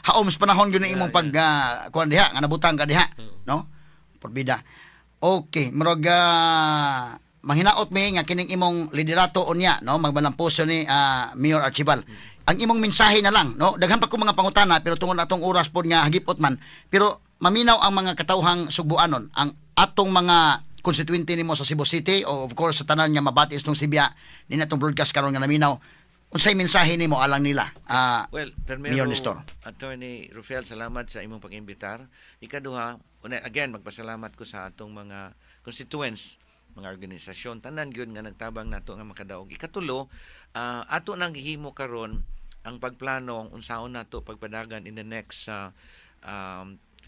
Haom sa panahon gyud na imong pag kuan diha nga nabutang ka diha, no? Porbida. Okay, murag manghinaot mi nga kining imong liderato unya, no, magbalampuso ni Mayor Archival. Ang imong mensahe na lang, no? Daghan pa ko mga pangutana pero tungod atong oras pod nga hagipot man. Pero maminaw ang mga katawhang Sugbuanon, ang atong mga constituente nimo sa Cebu City o of course sa tanan nga mabati itong Sibya ni natong broadcast karon nga naminaw. Unsay mensahe nimo alang nila? Well, Mayor primero, Nestor. Attorney Rufel, salamat sa imong pag-imbitar. Ikaduha, una, again, magpasalamat ko sa atong mga constituents, mga organisasyon, tanan gyud nga nagtabang nato nga makadaog. Ikatulo, ato nang gihimo karon ang pagplano unsaon nato pagpadagan in the next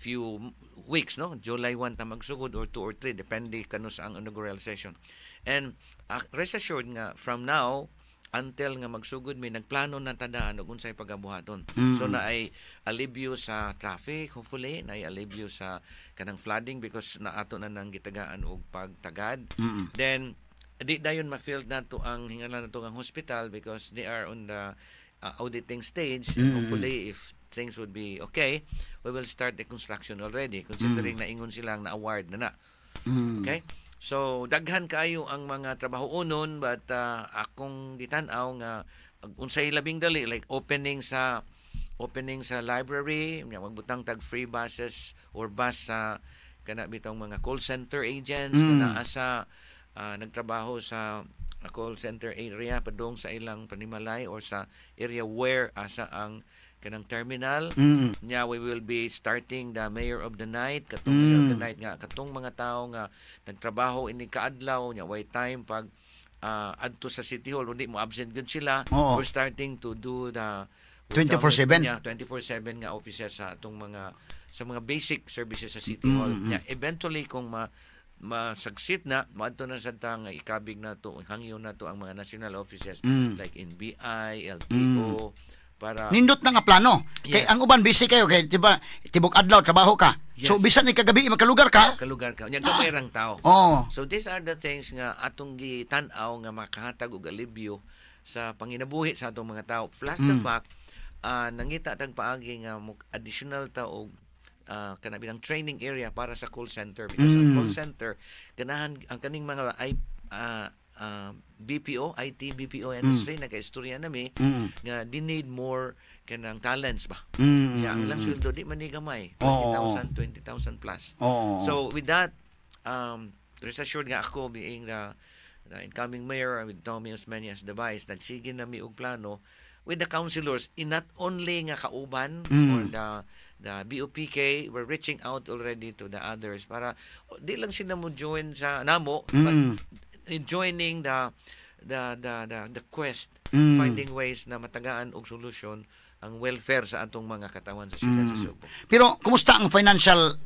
few weeks, no? July 1 ta magsugod or 2 or 3 depende kano sa ang inaugural session. And rest assured nga from now until nga magsugod may nagplano na tadaan og unsay pagabuhaton. So naay alibyo sa traffic, hopefully naay alibyo sa kanang flooding because naato na nang gitagaan og pagtagad. Then di dayon ma-fill nato ang hingalan nato ang hospital because they are on the auditing stage. Hopefully if things would be okay, we will start the construction already considering na ingon silang na award na na. Okay? So daghan kaayo ang mga trabaho unon but akong gitan-aw nga unsay labing dali like opening sa library, nya magbutang tag free buses or bus sa kana bitong mga call center agents kana asa nagtrabaho sa call center area padung sa ilang panimalay or sa area where asa ang kanang terminal. Nya we will be starting the mayor of the night, katong mayor of the night nga katong mga tao nga nagtrabaho ini kaadlaw nya way time pag adto sa City Hall, hindi mo absent gyud sila. We're starting to do the 24/7? Yeah, 24/7 nga offices sa atong mga sa mga basic services sa City Hall. Nya eventually kung ma masagsit na moadto na sa ta nga ikabig nato, hangyo nato ang mga national offices like NBI, LTO para Nindot na nga plano. Kay ang uban busy kayo kay di ba tibok adlaw trabaho ka. So bisan ni kagabi makalugar ka. Kalugar ka. Nya gamay rang tao. So these are the things nga atong gitan-aw nga makahatag og alibyo sa panginabuhi sa atong mga tao. Plus the fact nangita tag paagi nga mo additional ta og kana bilang training area para sa call center because ang call center ganahan ang kaning mga I, BPO, IT BPO industry, nakaistorya nami nga they need more kanang talents ba. Yeah, ang ilang sweldo di man ni gamay. 20,000, 20,000 plus. So with that, rest assured nga ako being the incoming mayor with Tommy Osmeña as the vice, nagsige na mi og plano with the councilors in not only nga kauban or the BOPK, we're reaching out already to the others para di lang sila mo join sa namo but in joining the quest, finding ways na matagaan og solusyon ang welfare sa atong mga katawan sa siyudad sa Sugbo. Pero kumusta ang financial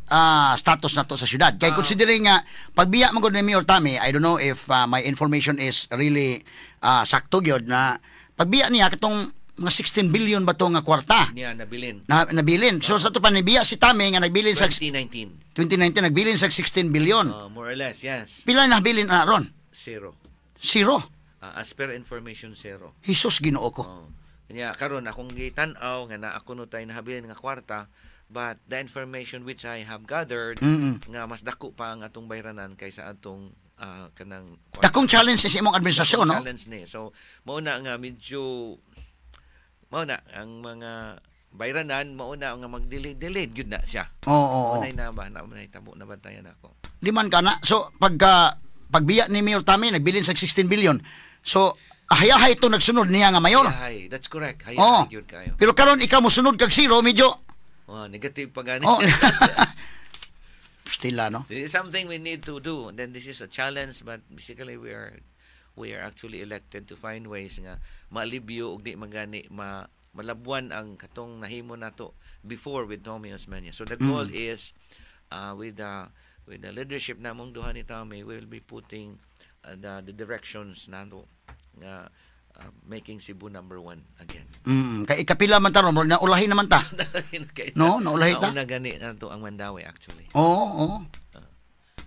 status nato sa syudad? Kay considering nga pagbiya man gud ni Mayor Tommy, I don't know if my information is really sakto gyud na pagbiya niya katong mga 16 billion ba to nga kwarta Niya nabilin. Na nabilin. So sa to pa nibiya si Tommy nga nagbilin sa 2019. 2019 nagbilin sa 16 billion. More or less, yes. Pila na nabilin na ron? Zero. Zero. As per information, zero. Jesus Ginoo ko. Oh. Kanya karon akong gitan-aw nga naa kuno tay nahabilin nga kwarta but the information which I have gathered nga mas dako pa ang atong bayranan kaysa atong kanang kwarta. Dakong challenge sa imong administrasyon, no? Challenge ni. So mao na nga medyo mao na ang mga Bayranan mauna nga mag-delay-delay gyud na siya. Oo, oo, oo. Unay na ba na tabo na bantayan ako. Liman ka na. So, pagka pagbiya ni Mayor Tommy, nagbilin sa 16 billion. So, hayahay ito nagsunod niya nga mayor. Hayahay, that's correct. Oo. Hayahay gyud kayo. Pero karon ikaw mosunod kag zero, medyo Oh, negative pa gani. Oh. Stila, no? This is something we need to do. And then this is a challenge, but basically we are actually elected to find ways nga maalibyo ug di magani ma malabuan ang katong nahimo nato before with Tommy Osmeña. So the goal is with the leadership namong duha ni Tommy, we will be putting the directions nato nga making Cebu number one again. Kay ikapila man ta ron, na ulahin naman ta. No, naulahi ta? Nauna gani nato ang Mandaue actually. Oo.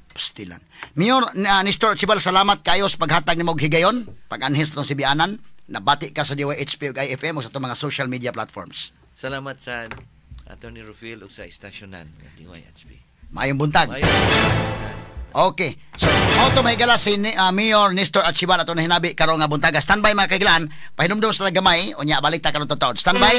Pastilan. Mayor Nestor Archival, salamat kayo sa paghatag nimo og higayon, pag-anhis tong Sibianan. Nabati ka sa DYHP ug IFM o sa atong mga social media platforms. Salamat sa Attorney Rufil ug sa istasyonan nga DYHP. Maayong buntag. Maayong. Okay. So, auto may gala si Mayor Nestor Archival ato na hinabi karong nga buntaga. Standby, mga kaigilan. Pahinumdum sa gamay, unya balik ta karon taon. Standby.